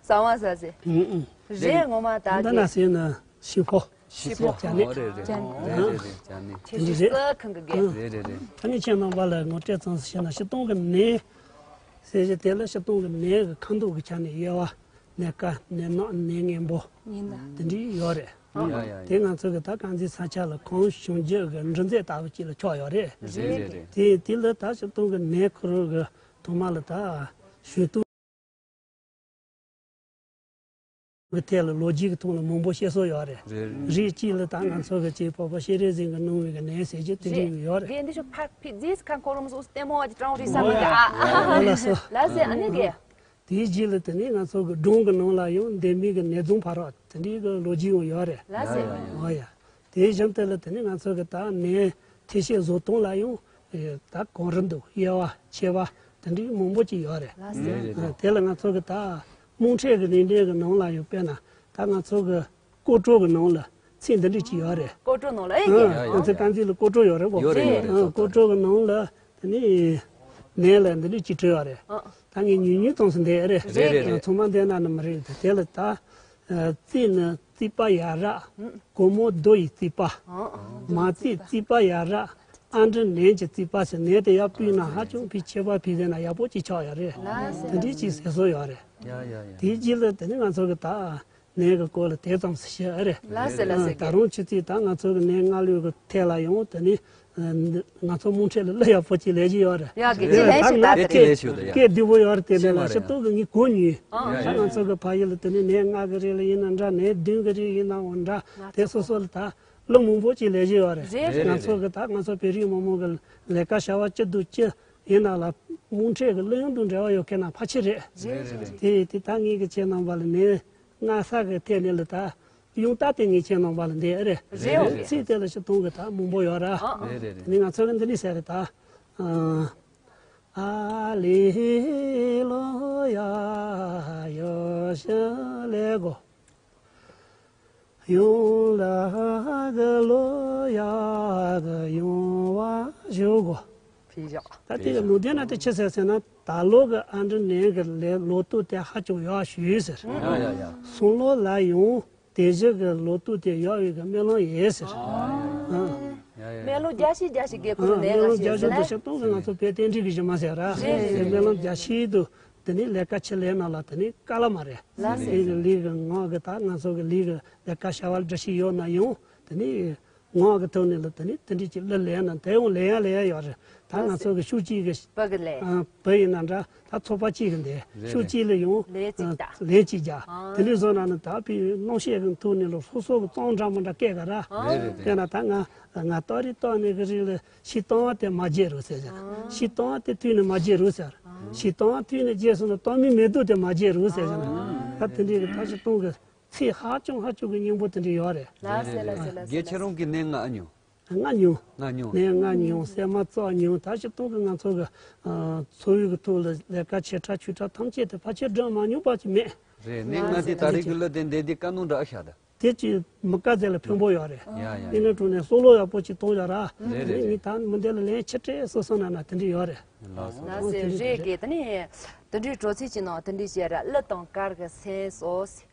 ས་མ་ས་ཟེར། ཨུ་ཨུ། རེད། ངོ་མ་ད་འདི་ན་དེ་ཟེར་ན་ཤི་ཕོ། ཤི་ཕོ། ཅ་ནེ། ཨོ་རེད་རེད། ཅ་ནེ། རེད་རེད་རེད། ཅ་ནེ། ཁྱེད་ཅིག་ས་ཁང་གི་རྒན། རེད་རེད་རེད། ད་ངས་ཁྱེད་རྣམ་པ་ལ་ངོ་སྤྲོད་ཙམ་ཞིག་བྱས་ན་སྤྱིར་བཏང་གི་ནས་ཟེར་གྱི་དེ་ལ་སྤྱིར་བཏང་གི་ནས་ཀྱི་ཁ་དོག་གི་ཆ་ནས་དབྱེ་བ། ནས་དཀར། ནས་ནག། ནས་སྔོན་པོ། ཉིན་ལ། དེ་འདྲའི་ཡོད་རེད། ཡ་ཡ་ཡ། དེ་ང་ཚོ་གི་ད་དཀར་མཛེས་ས་ཆ་ལ་གངས་ལྗོངས་རྒྱུ་གི་འབྲུ་མཛོད་ལྟ་བུ་ཅིག་ལ་ཆགས་ཡོད་རེད། རེད་རེད་རེད། དེ་དེ་ལ་ད་སྤྱིར་བཏང་གི་ནས་ཁོ་རང་གི་ཐོག་མ་ལ་ད་ཞོལ་ཏོ་གི་ཐད་ལ་ལོ་རྒྱུས་ཀྱི་ཐོག་ལ་མང་པོ་བཤད་སྲོལ་ཡོད་རེད། རེད་རེད། རིགས་གཅིག་ལ་ད་ང་ཚོ་གི་ཅིག་བོད་པ་སྤྱན་རས་གཟིགས་ཀྱིས་གནང་བའི་གི་ནས་ཟེར་གྱི་དེ་འདྲའི་ཡོད་རེད། རེད། འདི་ཤོག་ཕར་ཕི་ཛིས་ཁ་ཁོ་རུམ་སོགས་ལྟད་མོ་བ་ཅིག་ཀྲང་རི་ས་མ་གི་ཨ། ཨོ་ལགས་སོ། ལགས་སེ། ཨ་ནི་གི། དེའི་རྗེས་ལ་དེ་ནས་ང་ཚོ་གི་སྒྲུང་གི་ནང་ལ་ཡང་འདན་མའི་གི་ནས་རྫོང་ཕ་རོལ་དེ་འདྲའི་གི་ལོ་རྒྱུས་ཡང་ཡོད་རེད། ལགས་སེ། ཡ་ཡ་ཡ། ཨོ་ཡ། དེ་བཞིན་དུ་ལ་དེ་ནས་ང་ཚོ་གི་ད་ནས་ཐེག་ཆེན་བཟོ་སྟངས་ལ་ཡང་ད་གོང་རིམ་དུ་དབྱེ་བ་ཕྱེ་བ་དེ་འདྲའི་མང་པོ་ཅིག་ཡོད་རེད། ལགས་སེ། རེད་རེད། དེ་ལ་ང་ཚོ་གི་ད་དམངས་ཁྲོད་ཀྱི་ལས་འབྲས་ཀྱི་ནང་ལ་ཡང་དཔེར་ན་ད་ང་ཚོ་གི་སྐོར་བྲོ་གི་ནང་ལ་ཚིག་འདི་འདྲ་ཅིག་ཡོད་རེད། སྐོར་བྲོ་ནང་ལ་ཨེ། ཨ། ཡ་ཡ་ང་ཚོ་ཡ། དཀར་མཛེས་ལ་སྐོར་བྲོ་ཡོད་རེད་གོ། ཡོད་རེད་ཡོད་རེད། ཨ། སྐོར་བྲོ་གི་ནང་ལ་དེ་ནས་ནས་ལ་འདི་འདྲ་ཅིག་བྲིས་ཡོད་རེད། ཨ། ད་ངས་ཉུང་ཉུང་ཙམ་ཞིག་འདེབས་རེད། རེད་རེད། ཚང་མ་འདེབས་ན་ནི་མི་རེད་དེ་དེ་ལ་ད། ཨ། རྩིས་ནི་རྩིས་པ་ཡ་རབས། སྒོར་མོ་རྡོ་ཡི་རྩིས་པ། ཨ། མ་རྩིས་རྩིས་པ་ཡ་རབས། ཨ་འབྲུ་ནས་ཀྱི་རྩིས་པ་ཟེར། ནས་དེ་ཡར་བུད་ན་ཧ་ཅང་ཕི་ཆེ་བ་ཕི་ཟེར་ན་ཡག་པོ་ཅིག་ཆགས་ཡོད་རེད། ལགས་སེ། དེ་འདྲའི་ཅིག་ཟེར་སྲོལ་ཡོད་རེད། ཡ་ཡ་ཡ། དེའི་རྗེས་ལ་དེ་ནི་ང་ཚོ་གི་ད་ནས་ཀྱི་སྐོར་ལ་དེ་ཙམ་ཞིག་བཤད་ཨེ་རེད། ལགས་སེ་ལགས་སེ། ཨ། ད་རུང་ཆུ་ཚོད་ད་ང་ཚོ་གི་ནས་སྔ་ལོའི་གི་ཐད་ལ་ཡང་དེ་ནི་ང་ཚོ་དམངས་ཁྲོད་ལ་གླུ་ཡག་པོ་ཅིག་ལེན་གྱི་ཡོད་རེད། ཡ་གི་ཅི་ལེན་ཞིག་ད་དེ་རེད། སྐད་སྐད་བདེ་པོ་ཡོད་རེད། དེ་ལས་ལ་ཤི་ཏོག་གི་ངས་གོ་མྱོང་། ཨ། ད་ང་ཚོ་གི་ཕ་ཡུལ་ལ་དེ་ནི་ནས་ལྔ་གི་རིགས་ལ་ཡིན་ན་འདྲ། ནས་བདུན་གི་རིགས་ཡིན་ནའང་འདྲ། དེ་སོ་སོ་ལ་ད་གླུ་མང་པོ་ཅིག་ལེན་གྱི་ཡོད་རེད། རེད་རེད། ང་ཚོ་གི་ད་ང་ཚོ་བོད་རིགས་མི་མང་གི་ལས་ཀ་བྱ་བ་ཅི་འདུག་ཅི་ཡིན་ན་ལ་དམངས་ཁྲོད་ཀྱི་གླུ་དབྱངས་དང་འབྲེལ་བ་ཡོད་མཁན་ན་ཕལ་ཆེར་རེད། རེད་རེད་རེད། དེ་དེ་ད་ངས་གི་ཁྱེད་རྣམ་པ་ལ་ནས་སྔ་ས་གི་ཐད་ནས་ལ་ད་ཡང་ད་དེ་ངས་ཁྱེད་རྣམ་པ་ལ་འདེབས་རེད། རེད་རེད། ཚིག་དེ་ལ་ཤི་ཐུང་གི་ད་མང་པོ་ཡོད་ར། ཨ། རེད་རེད་རེད། དེ་ནས་ང་ཚོ་གི་འདི་ནས་ཟེར་རེད་ད། ཨ། ཨ་ལེ་ལོ་ཡ་ཡོ་ཤ་ལེ་གོ། ཡོང་ལ་གི་ལོ་ཡ་གི་ཡོང་བ་ཞུ་གོ། ཕི་ཞོག་ད་དེ་གི་ལུང་བསྟན་ན་དེ་ཆི་ཟེར་ཟེར་ན། ད་ལོ་གི་ཨ་འབྲུ་ནས་གི་ལོ་ཏོག་དེ་ཧ་ཅང་ཡག་ཞུས་ཟེར། ཡ་ཡ་ཡ། སང་ལོ་ལ་ཡང་དེ་བཞིན་གི་ལོ་ཏོག་དེ་ཡག་བའི་གི་སྨོན་ལམ་ཡོད་ཟེར། ཨ། ཡ་ཡ་ཡ། སྨོན་ལམ་རྒྱ་ཆེ་རྒྱ་ཆེ་རྒྱལ་ཁོ་ནས་སྨོན་ལམ་རྒྱ་ཆེ་དུ་ཤ་སྟོང་གི་ང་ཚོ་བོད་བསྟན་འགྲོའི་གི་གཞི་མ་ཟེར་ར། རེད་རེད་རེད། སྨོན་ལམ་རྒྱ་ཆེ་དུ་དེ་ནས་ལས་ཀ་ཆེ་ལས་ན་ལ་དེ་ནས་དཀའ་ལས་མ་རེད། ལགས་སེ། ལས་ཀྱི་ལས་ཀྱི་ངག་གི་ད་ང་ཚོ་གི་ལས་ཀྱི་ལས་ཀ་བྱ་བ་འདྲ་ཞིག་ཡོད་ན་ཡང་དེ་ནས་ངག་གི་ཐོག་ནས་ལ་དེ་ནས་དེ་འདྲ་ཅིག་གླུ་ལེན་ན་དེ་ཡང་ལེན་ཡ་ལེན་ཡ་ཡོད་རེད། ད་ང་ཚོ་གི་ཤུགས་ཀྱིས་གི་བུ་གི་ལས། ཨ། བུ་ཡིན་ན་འདྲ། ད་ཚོགས་པ་གཅིག་གི་འདི་རེད་ཤུགས་རེད། གཅིག་ལ་ཡང་ལས་གཅིག་ད། ལས་གཅིག་རྒྱག་ཨ། དེ་འདྲ་བཟོ་ན་ནི་ད་ཕི་སྣང་ཤས་གི་ཐོག་ནས་ལ་སོ་སོ་གི་གཙང་འདྲ་མི་འདྲ་སྐད་ག་ར། རེད་རེད་རེད། དེ་ན་ད་ང་ང་ཏོག་རེ་ཏོག་ནས་གི་རིགས་ལ། ཤི་སྟོང་བ་དེ་མ་བརྗེད་རོགས་ཟེར་བྱས་ན། ཨ། ཤི་སྟོང་བ་དེ་དུས་ནས་མ་བརྗེད་རོགས་ཟེར། ཨ། ཤི་སྟོང་བ་དུས་ནས་བརྗེད་སོང་ན་སྟོང་མི་མེ་ཏོག་དེ་མ་བརྗེད་རོགས་ཟེར་བྱས་ན། ཨ། ད་དེ་འདྲའི་གི་ད་ཤི་སྟོང་གི་ཚིག་ཧ་ཅང་ཧ་ཅང་གི་སྙན་པོ་དེ་འདྲ་ཡོད་རེད། ལགས་སེ་ལགས་སེ་ལགས་སེ། རྒན་ཁྱེད་རང་གི་ནས་ལྔ་ཨ་ཉོ། ལྔ་ཉོ། ལྔ་ཉོ། ནས་ལྔ་ཉོ། སྲན་མ་བཙོ་ཉོ། ད་ཤི་སྟོང་གི་ང་ཚོ་གི་ཨ་འཚོ་བའི་གི་ཐོག་ལ་ལས་ཀ་ཆེ་ཕྲ་ཆུང་ཕྲ་ཐམས་ཅད་དེ་ཕལ་ཆེར་སྒྲུབ་མ་མྱོང་པ་ཅིག་མེད། རེད། ནས་ལྔ་དེ་ད་རེས་གི་གླུ་དེ་འདི་འདི་དཀའ་གནོན་འདྲ་ཨ་ཤ་ད། དེ་ཅིག་མི་དཀའ་ཚེ་ལ་ཕན་པོ་ཡོད་རེད། ཡ་ཡ་ཡ། ཡིན་ན་གྲོང་ནས་སྲོག་ལོ་ཡག་པོ་ཅིག་གཏོང་ཡོད་ར། རེད་རེད་རེད། ངས་ད་མི་འདི་ལ་ལན་ཆེ་སྤྲད་སོ་སོ་ན་ན་དེ་འདྲ་ཡོད་རེད། ལགས་སོ། ལགས་སེ། རེད་གི། དེ་ནས་དེ་འདྲའི་དྲོ་ཚིགས་ཀྱི་ནང་དེ་འདྲའི་བཤད་ར། གླུ་དང་གར་གྱི་སེམས་སོ།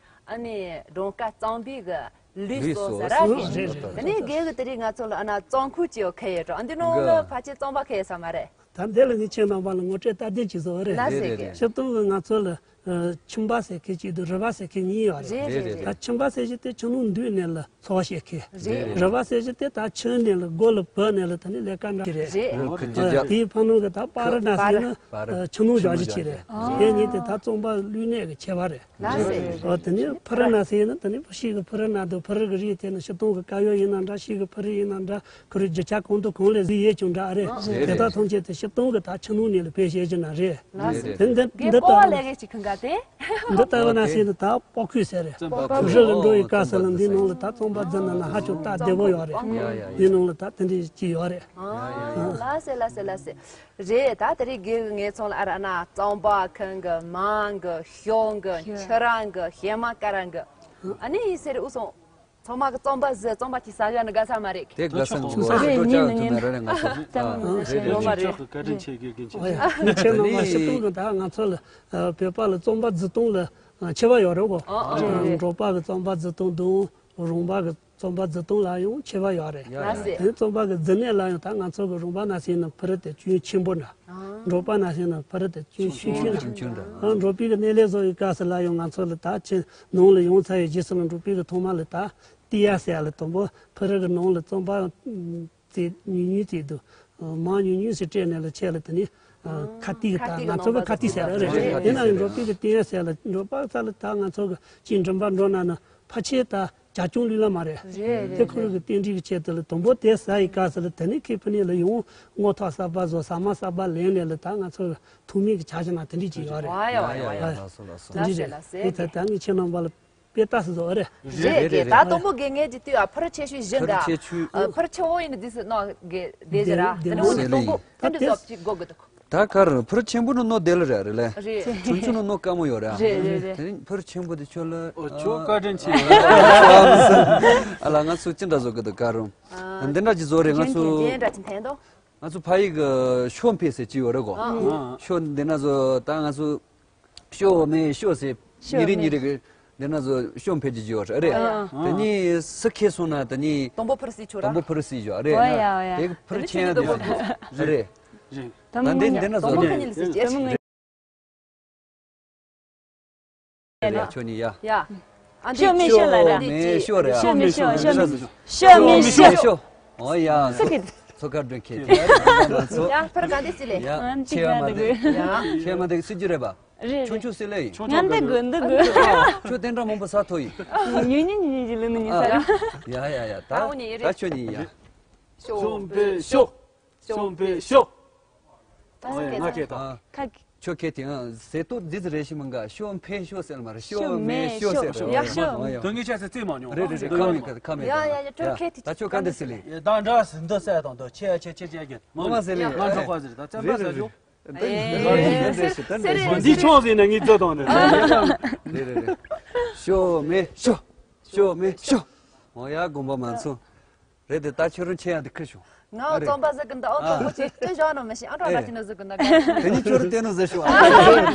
ཨ་ནི་སྒྲོམ་ཁ་གཙང་པོའི་གི་ལུས་སོ་ཟེར་ར་གི། རེད་རེད། དེ་ནས་རྒན་གི་དེ་རིང་ང་ཚོ་ལ་ཨ་ན་རྩོམ་ཁུངས་ཀྱི་ཡོད་ཁ་ཡོད་འགྲོ། ཨ་འདི་ནང་ལ་ཕལ་ཆེར་རྩོམ་པ་ཁ་ཡོད་ས་མ་རེད། ད་འདི་ལ་ངས་ཁྱེད་རྣམ་པ་ལ་ངོ་སྤྲོད་སྟབས་བདེ་ཅིག་བཟོ་བ་རེད། ལགས་སེ། རེད་རེད། ཤི་སྟོང་གི་ང་ཚོ་ལ་ཨ་ཁྱིམ་པ་ཟེར་མཁན་གཅིག་འདུག་རུ་བ་ཟེར་མཁན་གཉིས་ཡོད་རེད། རེད་རེད་རེད། ད་ཁྱིམ་པ་ཟེར་གྱི་དེ་ཆུ་ནང་འདུས་ནས་ལ་འཚོ་བ་བྱེད་མཁན། རེད་རེད། རུ་བ་ཟེར་གྱི་དེ་ད་ཆུ་ནས་ལ་སྒོ་ལ་བུད་ནས་ལ་ད་ནི་ལས་ཀ་འདྲ་རེད། རེད། ཁུ་ཁུ་ཅི་ཅག་དེའི་ཕ་ནོ་གི་ད་པ་ར་ན་ཟེར་ན་པ་ར། ཨ་ཆུ་ནང་བཞག་གི་ཅིག་རེད། ཨ། དེ་གཉིས་དེ་ད་རྩོམ་པ་ལུས་གནས་ཀྱི་ཁྱད་པར་རེད། ལགས་སེ། ཨོ་དེ་ནས་ཕུ་རི་ན་ཟེར་ན་དེ་ནས་ཕུ་ཤི་གི་ཕུ་རི་ན་དུ་ཕུ་རི་གི་རིགས་དེ་ནི་ཤི་སྟོང་གི་དཀར་ཡོལ་ཡིན་ན་འདྲ། ཤི་གི་ཕུ་རི་ཡིན་ན་འདྲ། ཁུ་རི་རྒྱུ་ཆ་གང་དང་གང་ལས་བཟོས་ཡོད་ཀྱང་འདྲ་ཨ་རེད། རེད་དེ་དག་རེད། ཐམས་ཅད་དེ་ སྟོང་གི་ད་ཕྱི་ནང་གཉིས་ལ་ཕལ་ཆེར་གྱི་ན་རེད། ལགས་སོ། དེ་འདི་འདི་འདི་ལྟ་བུ་ན་ལས་ཀའི་ཅིག་ཁང་ག་དེ། འདི་ལྟ་བུ་ན་ཟེར་ནི་ད་པགས་ཁུས་ཟེར་རེད། རྩམ་པ་གུ་ཧྲི་ལ་འགྲོ་ཡི་སྐབས་སུ་ལ་འདི་ནང་ལ་ད་རྩམ་པ་རྫི་ན་ན་ཧ་ཅང་སྟབས་བདེ་པོ་ཡོད་རེད། ཡ་ཡ་ཡ། འདི་ནང་ལ་ད་དེ་འདྲ་ཅིག་ཡོད་རེད། ཡ་ཡ་ཡ། ལགས་སེ་ལགས་སེ་ལགས་སེ། རེད། ད་དེ་རིང་དགེ་བའི་ངེད་ཚང་ལ་ཨ་ར་ན་རྩམ་པ་ཁང་གི་མང་གི་ཤོང་གི་ཁྱི་རང་གི་ཤེ་མ་ཀ་རང་གི་ཨ་ནི་ཡིན་ཟེར་འུ་སོང་། ཚང་མ་གི་རྩམ་པ་ཟི་རྩམ་པ་ཅིག་ཟ་བཞག་ནི་དགའ་ས་མ་རེད། དེ་དགའ་ས་མི་འགོར་རེད། ཉིན་ནི་ཉིན་རེད་ང་ཚོ་ལྟད་མོ་མི་ཟ་ཤེས་ལོ་མ་རེད། བཀའ་དྲིན་ཆེ། དགེ་རྒན་ཆེ། ཨོ་ཡ། ངས་ཁྱེད་རྣམ་པ་ཞུ་སྟངས་གི་ད་ང་ཚོ་ལ་བོད་པ་ལ་རྩམ་པ་རྫི་སྟངས་ལ་ཆེ་བ་ཡོད་རེད་གོ། ཨོ་ཨོ་རེད་རེད། འབྲོག་པ་གི་རྩམ་པ་རྫི་སྟངས་དང་རོང་པ་གི་རྩམ་པ་རྫི་སྟངས་ལ་ཡང་ཆེ་བ་ཡོད་རེད། ཡ་ཡ། དེ་རྩམ་པ་གི་རྫི་ནས་ལ་ཡང་ད་ང་ཚོ་གི་རོང་པ་ན་ཟེར་ན་ཕུ་རི་དེ་ཅུང་ཆེན་པོ་འདྲ། འབྲོག་པ་ན་ཟེར་ན་ཕུ་རི་དེ་ཅུང་ཆུང་ཆུང་འདྲ། ཆུང་ཆུང་འདྲ། ཨ་འབྲོག་པའི་གི་སྣེ་ལེན་བཟོ་ཡི་སྐབས་སུ་ལ་ཡང་ང་ཚོ་ལ་ད་ཆེ་ནང་ལ་ཡོང་ཚར་ཡི་རྗེས་སུ་ལ་འབྲོག་པའི་གི་ཐོག་མ་ལ་ད་ཏི་ཡ་ཟེར་ཡ་ལ་དང་པོ་ཕུ་རི་གི་ནང་ལ་རྩམ་པ་ཙེ་ཉུང་ཉུང་ཙེ་འདུག་མང་ཉུང་ཉུང་ཟེར་སྤྲད་ནས་ལ་ཆེ་ལ་དེ་ནི་ཁ་ཏི་གི་ད་ང་ཚོ་གི་ཁ་ཏི་ཟེར་ཡ་རེད། དེ་ན་ཡང་འབྲོག་པའི་གི་ཏི་ཡ་ཟེར་ཡ་ལ་འབྲོག་པ་ས་ལ་ད་ང་ཚོ་གི་ཅིག་མགྲིན་པ་འགྲོ་ན་ན་ཕལ་ཆེར་ད། ཇ་ཆུང་ལུས་ལ་མ་རེད། རེད་རེད། དེ་ཁོ་རང་གི་རྟེན་འབྲེལ་གྱི་ཆེད་དུ་ལ་དང་པོ་དེ་ཟ་ཡི་སྐབས་སུ་ལ་དེ་ནས་ཁེ་ཕི་ནས་ལ་ཡོང་སྔོ་ཐོག་གསར་པ་བཟོ་ཟ་མ་གསར་པ་ལེན་ནས་ལ་ད་ང་ཚོ་ཐུག་མིན་གྱི་ཆ་ཞིག་ན་དེ་འདྲས་ཅིག་ཡོད་རེད། ཡ་ཡ་ཡ། ལགས་སོ་ལགས་སོ། དེ་འདྲས་རེད། ལགས་སོ་ལགས་སོ། དེ་ད་ད་ངས་ཁྱེད་རྣམ་པ་ལ་དཔེ་ལྟ་སུ་བཟོ་རེད། རེད་རེད་རེད། ད་དང་པོ་དགེ་རྒན་གྱི་དུས་ཨ་ཕུར་ཆེ་ཤོས་བཞི་འདྲ། ཕུར་ཆེ་ཤོས། ཕུར་ཆེ་བོ་ཡིན་ན་འདི་སུ་ནོ་དགེ་དེ་ཟེར་ར། དེ་ནང་གི་དང་པོ་དེ་འདྲས་བཟོ་ཅིག་དགོས་གི་འདུག་ད་གར་ཕུར་ཆེན་པོ་ནི་ནོ་དེ་ལ་རེད་རེད་ལེ། རེད། ཆུང་ཆུང་ནི་ནོ་དཀའ་མོ་ཡོད་རེད། རེད་རེད་རེད། དེ་རིང་ཕུར་ཆེན་པོ་དེ་ཁྱོད་ལ། ཨོ་ཁྱོད་བཀའ་དྲིན་ཆེ། ཨ་ལ་ང་ཚོ་ཅི་འདྲ་བཟོ་གི་འདུག་ག་རུང་། འདི་འདྲ་ཅིག་བཟོ་རེད་ང་ཚོ། རྒྱན་འདྲ་ཅིག་འཐེན་དོ། ང་ཚོ་ཕ་ཡིག་གི་ཤོ་འཕེན་ཟེར་ཅིག་ཡོད་རེད་གོ། ཤོ་འདི་ན་བཟོ་ད་ང་ཚོ། ཤོ་མེ་ཤོ་ཟེར་ཉི་རེ་ཉི་རེ་གི་འདི་ན་བཟོ་ཤོ་འཕེན་ཅིག་ཡོད་རེད། དེ་ནི་སུ་ཁེ་སོང་ན་དེ་ནི། དང་པོ་ཕུར་སི་ཆོ་ར། དང་པོ་ཕུར་སི་ཡོད་རེད། ཨོ་ཡ་ཨོ་ཡ། དེ་ཕུར་ཆེན་ཡ་དེ་རེད། ད་འདི་འདི་ན་བཟོ་ནི། ཡ། ཨ་འདི་ཁྱོད་ནི་ཡ། ཡ། ཨ་འདི་ཤོ་མེ་ཤོ་ལ་ར། ཤོ་མེ་ཤོ་ར། ཤོ་མེ་ཤོ་ཤོ་མེ་ཤོ་ཤོ་མེ་ཤོ། ཨོ་ཡ། སུ་ཁེ། ཚོ་ཁ་འདོན་ཁེ། ཡ་ཕར་ག་འདི་སི་ལེ། ཡ་ཆེ་ཡ་མ་འདི། ཡ་ཆེ་ཡ་མ་འདི་སི་ཇུ་རེ་བ། རེད། ཆུང་ཆུང་སི་ལེ་ཡིན། ང་འདི་དགོས་འདི་དགོས། ཁྱོད་དེ་འདྲ་མང་པོ་ཟ་ཐོ་ཡིན། ཉུང་ཉུང་ཉུང་ཉུང་ཅིག་ལོན་ནི་ཉུང་ས་ར། ཡ་ཡ་ཡ་ད་ད་ཁྱོད་ཉིད་ཡ། ཤོ་འཕེན་ཤོ། ཤོ་འཕེན་ཤོ། ད་ང་ཁེ་ད། ཁ། ཁྱོད་ཁེ་དེ་ཟེ་ཏོ་འདི་ཟེར་རེ་ཞིག་མང་ག་ཤོ་འཕེན་ཤོ་ཟེར་མ་རེད། ཤོ་མེ་ཤོ་ཟེར་རེད། ཡ་ཤོ། དོན་གྱི་ཆ་ཟེར་རྩིས་མ་མྱོང་། རེད་རེད་རེད། ཁ་མེད་ཁ་མེད། ཡ་ཡ་ཡ་ཁྱོད་ཁེ་དེ། ད་ཁྱོད་ག་འདི་སི་ལེ། ད་འདྲ་ཟེར་འདི་ཟེར་དང་འདི་ཆེ་ཆེ་ཆེ་ཆེ་གི་མ་མ་ཟེར་ལེ། ང་འགྲོ་པ་ཟེར་ད་བཙན་པ་ཟེར་རྒྱུ། འདི་ཆོག་ཟིན་ན་ངའི་རྩོད་དང་ནི། རེད་རེད་རེད། ཤོ་མེ་ཤོ། ཤོ་མེ་ཤོ། འོ་ཡ་དགོངས་པ་མ་ཚོམས། རེད་དེ་ད་ཁྱོད་རང་ཆེ་ཡང་དེ་ཁུར་བྱུང་། ང་རྩོམ་པ་ཟེར་གི་འདི་ཨོ་ཐོག་པོ་ཆེ་སྐྱོན་བཞག་ན་མི་ཤེས། ཨ་འགྲོ་ན་ཅི་ན་ཟེར་གི་འདི་དེ་ནི་ཁྱོད་རང་དེ་ནོ་ཟེར་ཤོག་ཨ་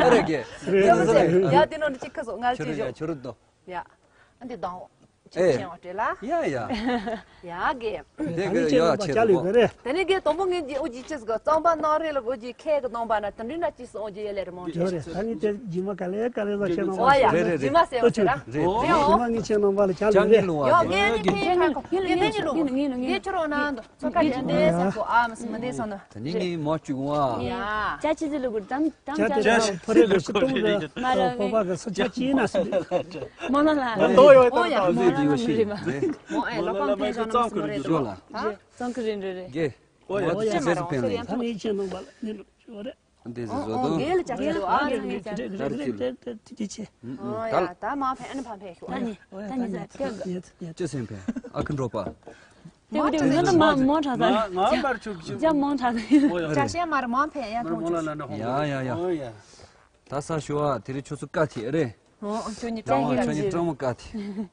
རེད་གི། རེད་ཟེར་ཡ་དེ་ནོ་ནི་ཅི་ཁ་སོ་ང་ཅི་ཁྱོད་རང་ཡ་ཁྱོད་རང་དོ། ཡ། ཨ་འདི་དང་། ཅིག་ཨེ། ཆེན་བ་སྤྲེལ་ལ། ཡ་ཡ། ཡ་གི། དེ་གི་ཡ་ཆེ་རུ་གོ། དེ་ནས་གི་དང་པོ་ངས་འདི་ཨོ་ཇི་ཅིས་གི་རྩམ་པ་ནང་རེ་ལ་ཨོ་ཇི་ཁས་གི་གནང་པ་ན་དེ་འདྲི་ན་ཅིས་ཨོ་ཇི་ཡ་ལེ་ར་མང་ཇོ་རེ་ད་ནི་དེ་ཇི་མ་ག་ལེ་ག་ལེ་ལ་ཆེ་ནང་པ། ཨོ་ཡ། རེད་རེད་རེད། ཇི་མ་ཟེར་བ་ཟེར་ར། རེད། ཡ་ཇི་མ་ངས་ཆེ་ནང་པ་ལ་ཆ་ལེ་རེད། ཡ་ངས་ནི་ཁས་ཁ་ཁོ་ངས་ནི་ལུ་ངས་ནི་ལུ་ངས་ཆུ་རོ་ན་འདུག་ཚོ་ཁ་ཅན་དེ་ས་ཁོ་ཨ་མ་སི་མ་དེ་སོང་ན། དེ་ནི་ངས་མ་བཅུག་བ། ཡ། ཅ་ཅི་ཟི་ལུ་གུར་དམ། ཅ་ཅ་ཕོ་རེ་གི་སི་ཏུང་གི་ཕོ་བ་གི་སི་ཆ་ཅི་ན་སི། མོ་ལ་ལ། མོ་ཡ་མོ་ལ་ལ་མི་རི་མ། མོ་ཨེ་ལོ་ཀང་ཕེ་ཞོ་ན་མི་སི་མོ་རེ་དོ། ཙང་ཁི་རིན་རེ་རེ། གེ། ཨོ་ཡ་ཅི་ཟེར་སི་ཕེ་ལེ། ད་ནི་ཅི་ནང་པ་ལ་ནི་ལོ་ཅི་བ་རེ། འདི་ཟི་ཟོ་དོ། གེ་ལ་ཅ་ཅི་ལོ་ཨ་ནི་ཅ་ཅི་ལོ། དེ་དེ་དེ་ཆེ། ཨོ་ཡ་ད་མ་ཕེ་ཨ་ནི་ཕ་ཕེ་ཤོ། ད་ནི་ད་ནི་ཟ་ཀ་ག་ཅི་སེམས་ཕེ་ཨ་ཁུ་འགྲོ་པ། དེ་དེ་ང་ད་མ་མོ་ཁྲ་ས། ང་ང་པར་ཆུ་ཆུ། ཅ་མོ་ཁྲ་ས། ཅ་ཤེ་མར་མ་ཕེ་ཡ་ཐོང་ཆུ། ཡ་ཡ་ཡ། ཨོ་ཡ། ད་ས་ཞུ་ཨ་དེ་རིང་ཆུ་ཚོད་ཀ་ཐི་རེད། ཨོ་ཁྱོད་ཉིད་ཀྲང་མོ་ཁྱོད་ཉིད་ཀྲང་མོ་ཀ་ཐི།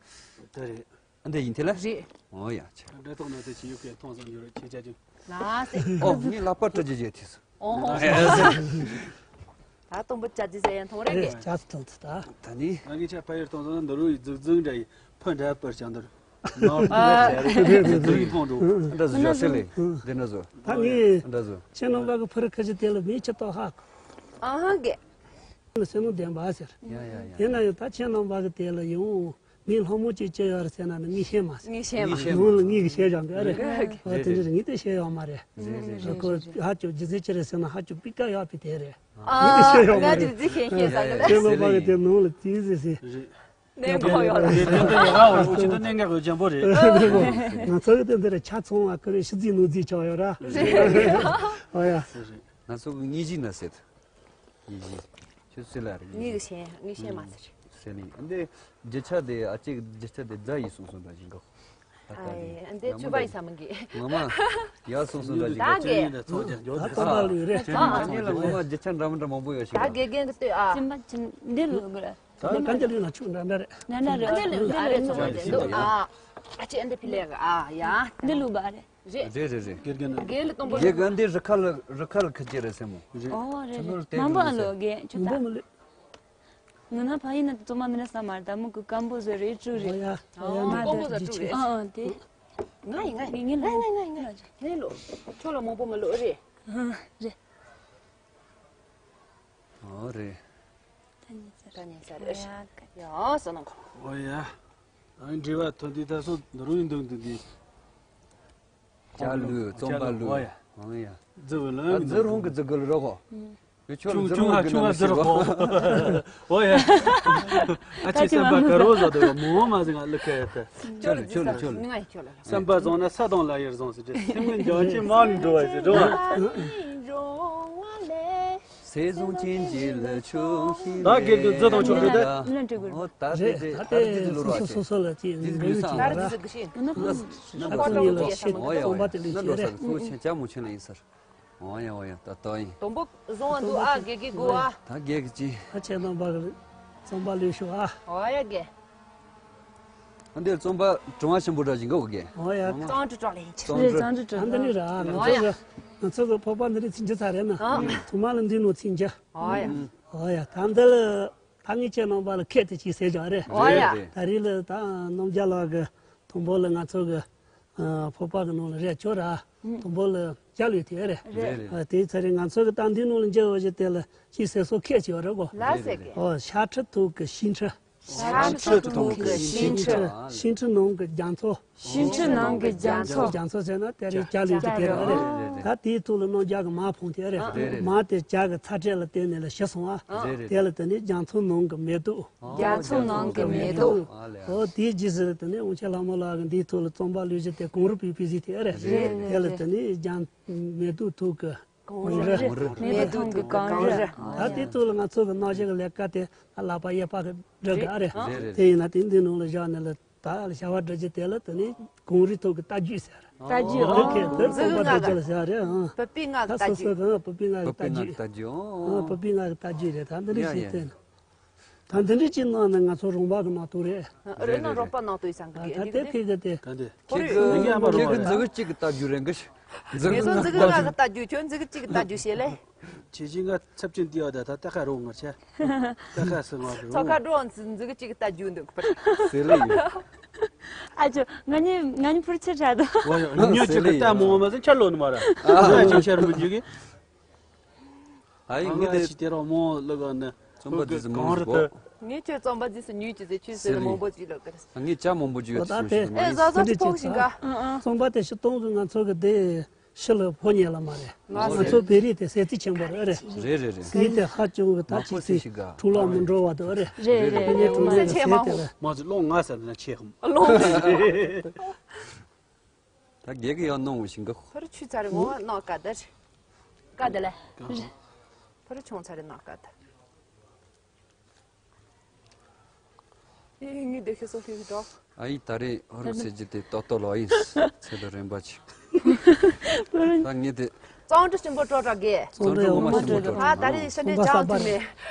དེ་རེད། ཨ་འདི་ཡིན་དེ་ལ། རེད། ཨོ་ཡ་ཆ། འདྲ་ཐོག་ན་དེ་ཆི་ཡོད་ཀེ་ཐོང་སོང་ཡོད་རེད་ཆི་ཅ་ཅུ། ལ་སེ། ཨོ་ངའི་ལག་པ་སྐྲ་ཅི་ཅི་ཐི་སོ། ཨོ་ཧོ། ད་སྟོང་པ་ཅ་ཅི་ཟེར་ཡན་ཐོང་རེད་གེ། ཅ་ཅི་ཐོང་ཐི་ད། ད་ནི། ང་གི་ཆ་ཕ་ཡུལ་ཐོང་སོང་འདི་རུ་ཡི་རྫིག་རྫིག་འདྲ་ཡི་ཕ་འདྲ་པར་ཅང་འདུར། ནོར་འདི་ཡི་ཐོང་འགྲོ། འདྲ་ཟུ་ཞོ་སེ་ལེ། འདི་འདྲ་ཟུ། ད་ངས། འདྲ་ཟུ། ཁྱེད་རྣམ་པ་གི་ཕུར་ཁ་ཅི་དེ་ལ་མི་ཆེ་ཏོ་ཧ་གོ། ཨ་ཧ་གེ། ལ་སེ་མོ་བདེན་པ་ཟེར། ཡ་ཡ་ཡ། དེ་ན་ཡང་ད་ཁྱེད་རྣམ་པ་གི་དེ་ལ་ཡོང་། ངའི་ལྷ་མོ་ཅིག་ཅི་ཡོད་རེད་ཟེར་ན་ནི་ངས་ཤེས་མ་སོང་། ངས་ཤེས་མ་སོང་། ནང་ལ་ངས་ཀྱི་ཤེས་ཡོང་གི་རེད། རེད་རེད། ཨ་དེ་འདྲ་རེད། ངས་དེ་ཤེས་ཡོང་མ་རེད། རེད་རེད། ཁོ་ཧ་ཅང་རྒྱུ་མཚན་ཅི་རེད་ཟེར་ན་ཧ་ཅང་པི་ཀ་ཡོད་པའི་དེ་རེད། ཨ་ངས་དེ་ཤེས་ཡོང་མ་རེད། ང་དེ་རྫི་ཤེས་ཤེས་ས་གི་ལ། ཁྱེད་རྣམ་པ་གི་དེ་ནང་ལ་དེ་ཟེར་ཟེར། རེད། གནད་འགག་ཡོད་རེད། རེད་རེད། དེ་ཡག་ག་འོ་ཅི་འདི་གནད་འགག་ཡོད་ཅན་པོ་རེད། ང་ཚོ་གི་དེ་འདི་རེད་ཆ་ཚང་བ་ཁོ་རེ་ཤི་རྫི་ནུ་རྫི་ཆགས་ཡོད་ར། རེད་རེད། ཨ་ཡ། རེད། ང་ཚོ་གི་དངོས་གཞི་ན་ཟེར། དངོས་གཞི། ཁྱོད་སུ་ལ་རེད། ངའི་གི་ཤེས་ངའི་ཤེས་མ་ཟེར། ཟེར་ནི་འདི་རྒྱུ་ཆ་དེ་ཨ་ཅེ་རྒྱུ་ཆ་དེ་རྫ་ཡིས་གསུངས་སོང་འདྲ་ཞིག་འགོ། ཨ་ཡེ་འདི་ཆུ་བ་ཡི་ས་མ་གི། ངོ་མ་ཡག་གསུངས་སོང་འདྲ་ཞིག་ད་གེ། ད་ལྟ་མ་ལུས་རེད། ཨ་ཨ་ངས་ལ་ངོ་མ་རྒྱུ་ཆ་འདྲ་མི་འདྲ་མང་པོ་ཡོད་ཞིག་ད་གེ་རྒན་གི་ལྟོས་ཨ། སེམས་པ་ཅན་འདི་ལོ་གི་ར། ད་ག་འདི་ལུས་ན་ཆུ་འདྲ་འདྲ་རེད། འདྲ་འདྲ་རེད། འདི་ལུས་ཨ་རེད་ཚོ་མ་ཅན་འདུག་ཨ། ཨ་ཅེ་འདི་ཕི་ལེ་གི་ཨ་ཡ། འདི་ལུས་པ་རེད། རེད། རེད་རེད་རེད། དགེ་རྒན་དགེ་རྒན་འདི་རི་ཁ་ལ་རི་ཁ་ལ་ཁ་ཅེ་རེད་སེ་མོ། རེད། ཨོ་རེད་ཁྱི་ནོར་རེད། དེ་མང་པོ་ཨ་ལོ་རེད་གེ་ཁྱོད་ད། མང་པོ་མི་ལོས། ངི་ན་ཕ་ཡིན་ན་ཙོ་མ་མི་ན་ས་མར་ད་མུ་གུ་སྐམ་པོ་བཟོ་རེད་བཅུ་རེད། ཨོ་ཡ་ཨོ་ཡ་ཨོ་མ་མང་པོ་ད་བཟོ་བཅུ་རེད། ཨོ་ཨོ་དེ། ང་ཡི་ང་ཡི་ངི་ངི་ལ་ངི་ངི་ངི་ངི་ལོ། ཁྱོད་ལ་མང་པོ་མི་ལོ་རེད། ཨ་རེད། ཨོ་རེད། ད་ཉན་ས་ད་ཉན་ས་རེད། ཡ་སོ་ནང་ཁོ། ཨོ་ཡ། ཨ་འདྲི་བ་ཐོན་དུས་ད་སོ་འདི་རུ་ཡིན་འདུག་འདུག་འདི། ཅ་ལུ་རྩོམ་པ་ལུ། ཨོ་ཡ། ཨོ་ཡ། རྫི་བུ་ལ་ཨ་རྫི་རོང་གི་རྫི་གུ་ལ་རོ་ཁོ། ཡོ་ཁྱོད་ལ་ཆུང་རྫི་ཆུང་རོང་ཨ་གི་ཆུང་ཨ་ནང་རྫི་རོ་ཁོ། ཨོ་ཡ། ཨ་ཅེ་སེམས་པ་ག་རོ་ཟ་དོ་ཡོ་མོ་མ་ཟིན་ཨ་ལུ་ཁ་ཡ་ད། ཁྱོད་ལ་ཁྱོད་ལ་ཁྱོད་ལ། ང་ཡི་ཁྱོད་ལ། སེམས་པ་བཟང་ན་ས་དང་ལ་ཡར་བཟང་ཟེར་གྱི་སེམས་ཀྱི་འཇོག་ཅིང་མ་འགྲོ་བ་ཟེར་འགྲོ་བ། ཟས་བཟང་ཅན་གྱི་ལ་ཆོག་ཤིང་། ད་གེ་གི་རྫི་དང་ཆོག་གི་ད། ལ་འགྲིག་གི་ཨོ་ད་རེད་རེད། ད་རེད་རེད་རེད། སོ་སོ་སོ་ལ་ཅི་འདི་འདི་ལུས་སང་ད་རེད་ཟིག་གི་ཤིང་། ད་ཁོ་ཉིད་ལ་ཤེས་ཨོ་ཡ་ཨོ་ཡ། ན་འགྲོ་ས་སུ་ཆེན་ཅག་མོ་ཆེན་ལ་ཡིན་ཟེར། ཨོ་ཡ་ཨོ་ཡ་ད་ད་ཡིན། དུམ་བུ་བཟུང་བ་འདུག་ཨ། གེ་གེ་གོ་ཨ། ད་གེ་གི་ཅི། ཨ་ཆེ་ནང་པ་གི་རྩོམ་པ་ལུས་ཤོག་ཨ། ཨོ་ཡ་གེ། ཨ་འདིར་རྩོམ་པ་དྲི་བ་ཆེན་པོ་འདྲ་ཞིག་འགའ་འོ་གེ། ཨོ་ཡ། རྩོམ་འབྲི་གྲོགས་ལེན་ཆེ། རྩོམ་འབྲི། ཨ་འདི་ནི་ར་ང་ཚོ་གི་ང་ཚོ་གི་བོད་པ་འདི་རིགས་ཚིག་འཇི་ཚ་རེད་ན། ཐོག་མ་ལ་འདི་ནོ་ཚིག་འཇི། ཨོ་ཡ། ཨོ་ཡ་ད་འདི་ལ་ད་ངས་ཁྱེད་རྣམ་པ་ལ་ཁད་དེ་ཅིག་ཟེར་བྱ་རེད། ཨོ་ཡ། ད་རིང་ལ་ད་རྣམ་རྒྱལ་ལགས་ཀྱི་དང་པོ་ལ་ང་ཚོ་གི་ཨ་བོད་པ་གི་ནང་ལ་རེད་ཆོག་ར། དང་པོ་ལ་རྒྱ་ལོས་དེ་རེད། རེད་རེད། ཨ་དེའི་ཚེ་རིང་ང་ཚོ་གི་ད་འདི་ནང་ལ་འཇལ་བ་ཞིག་དེ་ལ་ཅིག་ཟེར་སོ་ཁད་ཅིག་ཡོད་རེད་གོ། ལ་ཟེར་གི། ཨོ་ཤ་ཁྲི་ཐུག་གི་ཤིང་ཁྲི། ཤ་ཁྲི་ཐུག་གི་ཤིང་ཁྲི། ཤིང་ཁྲི་ནང་གི་རྒྱ་མཚོ། ཤིང་ཁྲི་ནང་གི་རྒྱ་མཚོ། རྒྱ་མཚོ་ཟེར་ན་དེ་རིང་ཇ་ལུས་ཀྱི་དེ་རེད་རེད། ད་དེའི་ཐོག་ལ་ནང་ཇ་གི་མར་ཕུང་དེ་རེད། རེད་རེད། མར་དེ་ཇ་གི་ཚ་དྲོད་ལ་བརྟེན་ནས་ལ་ཞི་སོང་ཨ། རེད་རེད། དེ་ལ་དེ་ནི་རྒྱ་མཚོ་ནང་གི་མེ་ཏོག་རྒྱ་མཚོ་ནང་གི་མེ་ཏོག་ཨོ་དེའི་རྗེས་སུ་དེ་ནི་དབང་ཆེན་ལྷ་མོ་ལགས་ཀྱི་འདིའི་ཐོག་ལ་རྩོམ་པ་ལུས་ཀྱི་དེ་གངས་རི་པའི་པི་ཟི་དེ་རེད། རེད་རེད། དེ་ལ་དེ་ནི་རྒྱ་མེ་ཏོག་ཐོག་གི་གངས་རི། མེ་ཏོག་ཐོག་གི་གངས་རི། ད་དེ་ཐོག་ལ་ང་ཚོ་གི་སྣང་ཞིག་གི་ལས་ཀ་དེ་ལག་པ་གཡས་པ་གི་སྒྲ་ག་རེད། རེད་རེད། དེ་ཡིན་ན་དེ་འདི་ནང་ལ་བཞག་ནས་ལ། ད་ལ་བྱ་བ་སྒྲུབ་རྒྱུ་དེ་ལ་དེ་ནི་གངས་རི་ཐོག་གི་རྟ་རྒྱུག་ཟེར། རྟ་རྒྱུག་དེ་ཨོ། གལ་ཏེ་རྩོམ་པ་སྒྲུབ་རྒྱུ་ལ་བྱ་རེད་ཨང་། བུ་པི་ང་གི་ད་རྟ་སོ་སོ་རྒྱུག་གང་བུ་པི་ང་གི་བུ་པི་རྟ་ང་རྒྱུག་རྟ་རྒྱུག་ཨང་། ཨོ། བུ་པི་ང་གི་རྟ་རྒྱུག་རེད། ད་འདི་འདྲ་ཡ་ཞིག་ཡ་བསྟན། ད་འདི་འདྲ་ཅིག་གནང་ན་ང་ཚོ་རོང་པ་གི་ནང་དུ་རེད། རེད་ན་རོགས་པ་ནང་དུ་ཡི་སང་གི་ད་ལྟའི་ཕི་གི་དེ། ད་འདི་ཁྱེད་ཀྱི་ཁྱེད་ཀྱི་མཛུ་གུ་གཅིག་གི་རྟ་རྒྱུག་རེད་གི། མཛུ་གུ་ང་གི་རྟ་རྒྱུག་ཁྱོད་མཛུ་གུ་གཅིག་གི་རྟ་རྒྱུག་བྱེད་ལེ། ཁྱེད་ཀྱིས་ང་ཚབ་ཅིག་འདི་ཡོད་ད་ད་ལྟ་ཁ་རོགས་ངར་ཆ། ད་ཁ་སི་ང་རོགས། ཚོ་ཁ་འགྲོ་འཛི་འཛི་གི་གཅིག་ལྟ་རྒྱུ་འདུག་པར། ཟེར་ལེ་ཡོད། ཨ་ཅོ་ང་ནི་ང་ནི་ཕུར་ཆེ་ཆ་དོ། ཨོ་ཡ་ཉོ་ཅིག་གི་ལྟ་མོ་མ་ཟིན་ཆ་ལོ་ནི་མ་ར། ཨ་ཅིག་ཆ་རུ་མི་འཇུག་གི། ཨ་ཡི་ང་ངི་དེ་ཅི་དེ་རོ་མོ་ལ་ག་ནི་རྩོམ་པ་དེ་ཟི་མོ་གང་རུ་ཟི་ཏོ། ངས་ཁྱོད་རྩོམ་པ་ཟི་སི་ཉུས་ཀྱི་ཟི་ཆུ་ཟི་ཟི་ལ་མང་པོ་ཅིག་ལ་གི་རེད། ངས་ཅ་མང་པོ་ཅིག་ཡོད་ད་ཟི་དེ་ཤི་མ་ཨེ་ཡིན། ཟ་ཟ་ཅི་ཕོག་ཤིང་ག་རྩོམ་པ་དེ་ཤི་སྟོང་གི་ང་ཚོ་གི་དེ། ཕྱི་ལ་ཕོ་ཉལ་ལ་མ་རེད། ང་ཚོ་བོད་རིགས་དེ་ཟས་རྩི་ཆེན་པོ་རེད་རེད། རེད་རེད་རེད། ཟས་དེ་ཧ་ཅང་གི་ད་ཅིག་ཚིག་འཁྲུག་ལོག་མི་འགྲོ་བ་དང་རེད། རེད་རེད་རེད། ཕོ་ཉལ་ཁྲུག་ལོག་གི་ཟས་དེ་ལ། མ་ཚོ་ལོང་ང་ཟེར་ན་ཆེ་གམ། ལོང་། ད་རྒྱལ་གི་ཡང་གནང་བ་ཞིག་གི། ཕར་ཆུ་ཚ་རེ་ངོ་ནག་ཀ་དར། ཀ་དེ་ལ། ཕར་ཆུང་ཚ་རེ་ནག་ཀ་དར། ཨེ་ངའི་སྡེ་ཤོད་སོ་ལྷིང་འགྲོ། ཨ་ཡི་ད་རེས་ཧོར་སེ་ཇི་དེ་ཏོ་ཏོ་ལོ་ཡིན། ཚེ་ལོ་རན་པ་ཆེ། ད་ངས་དེ། གཙང་སྦྲ་ཆེན་པོ་སྤྲོ་དྲག་གེ། གཙང་སྦྲ་ངོ་མ་ཆེན་པོ་སྤྲོ་དྲག་ཨ་ད་རེས་ཤ་འདྲེ་ཅང་ཐུབ་མེད།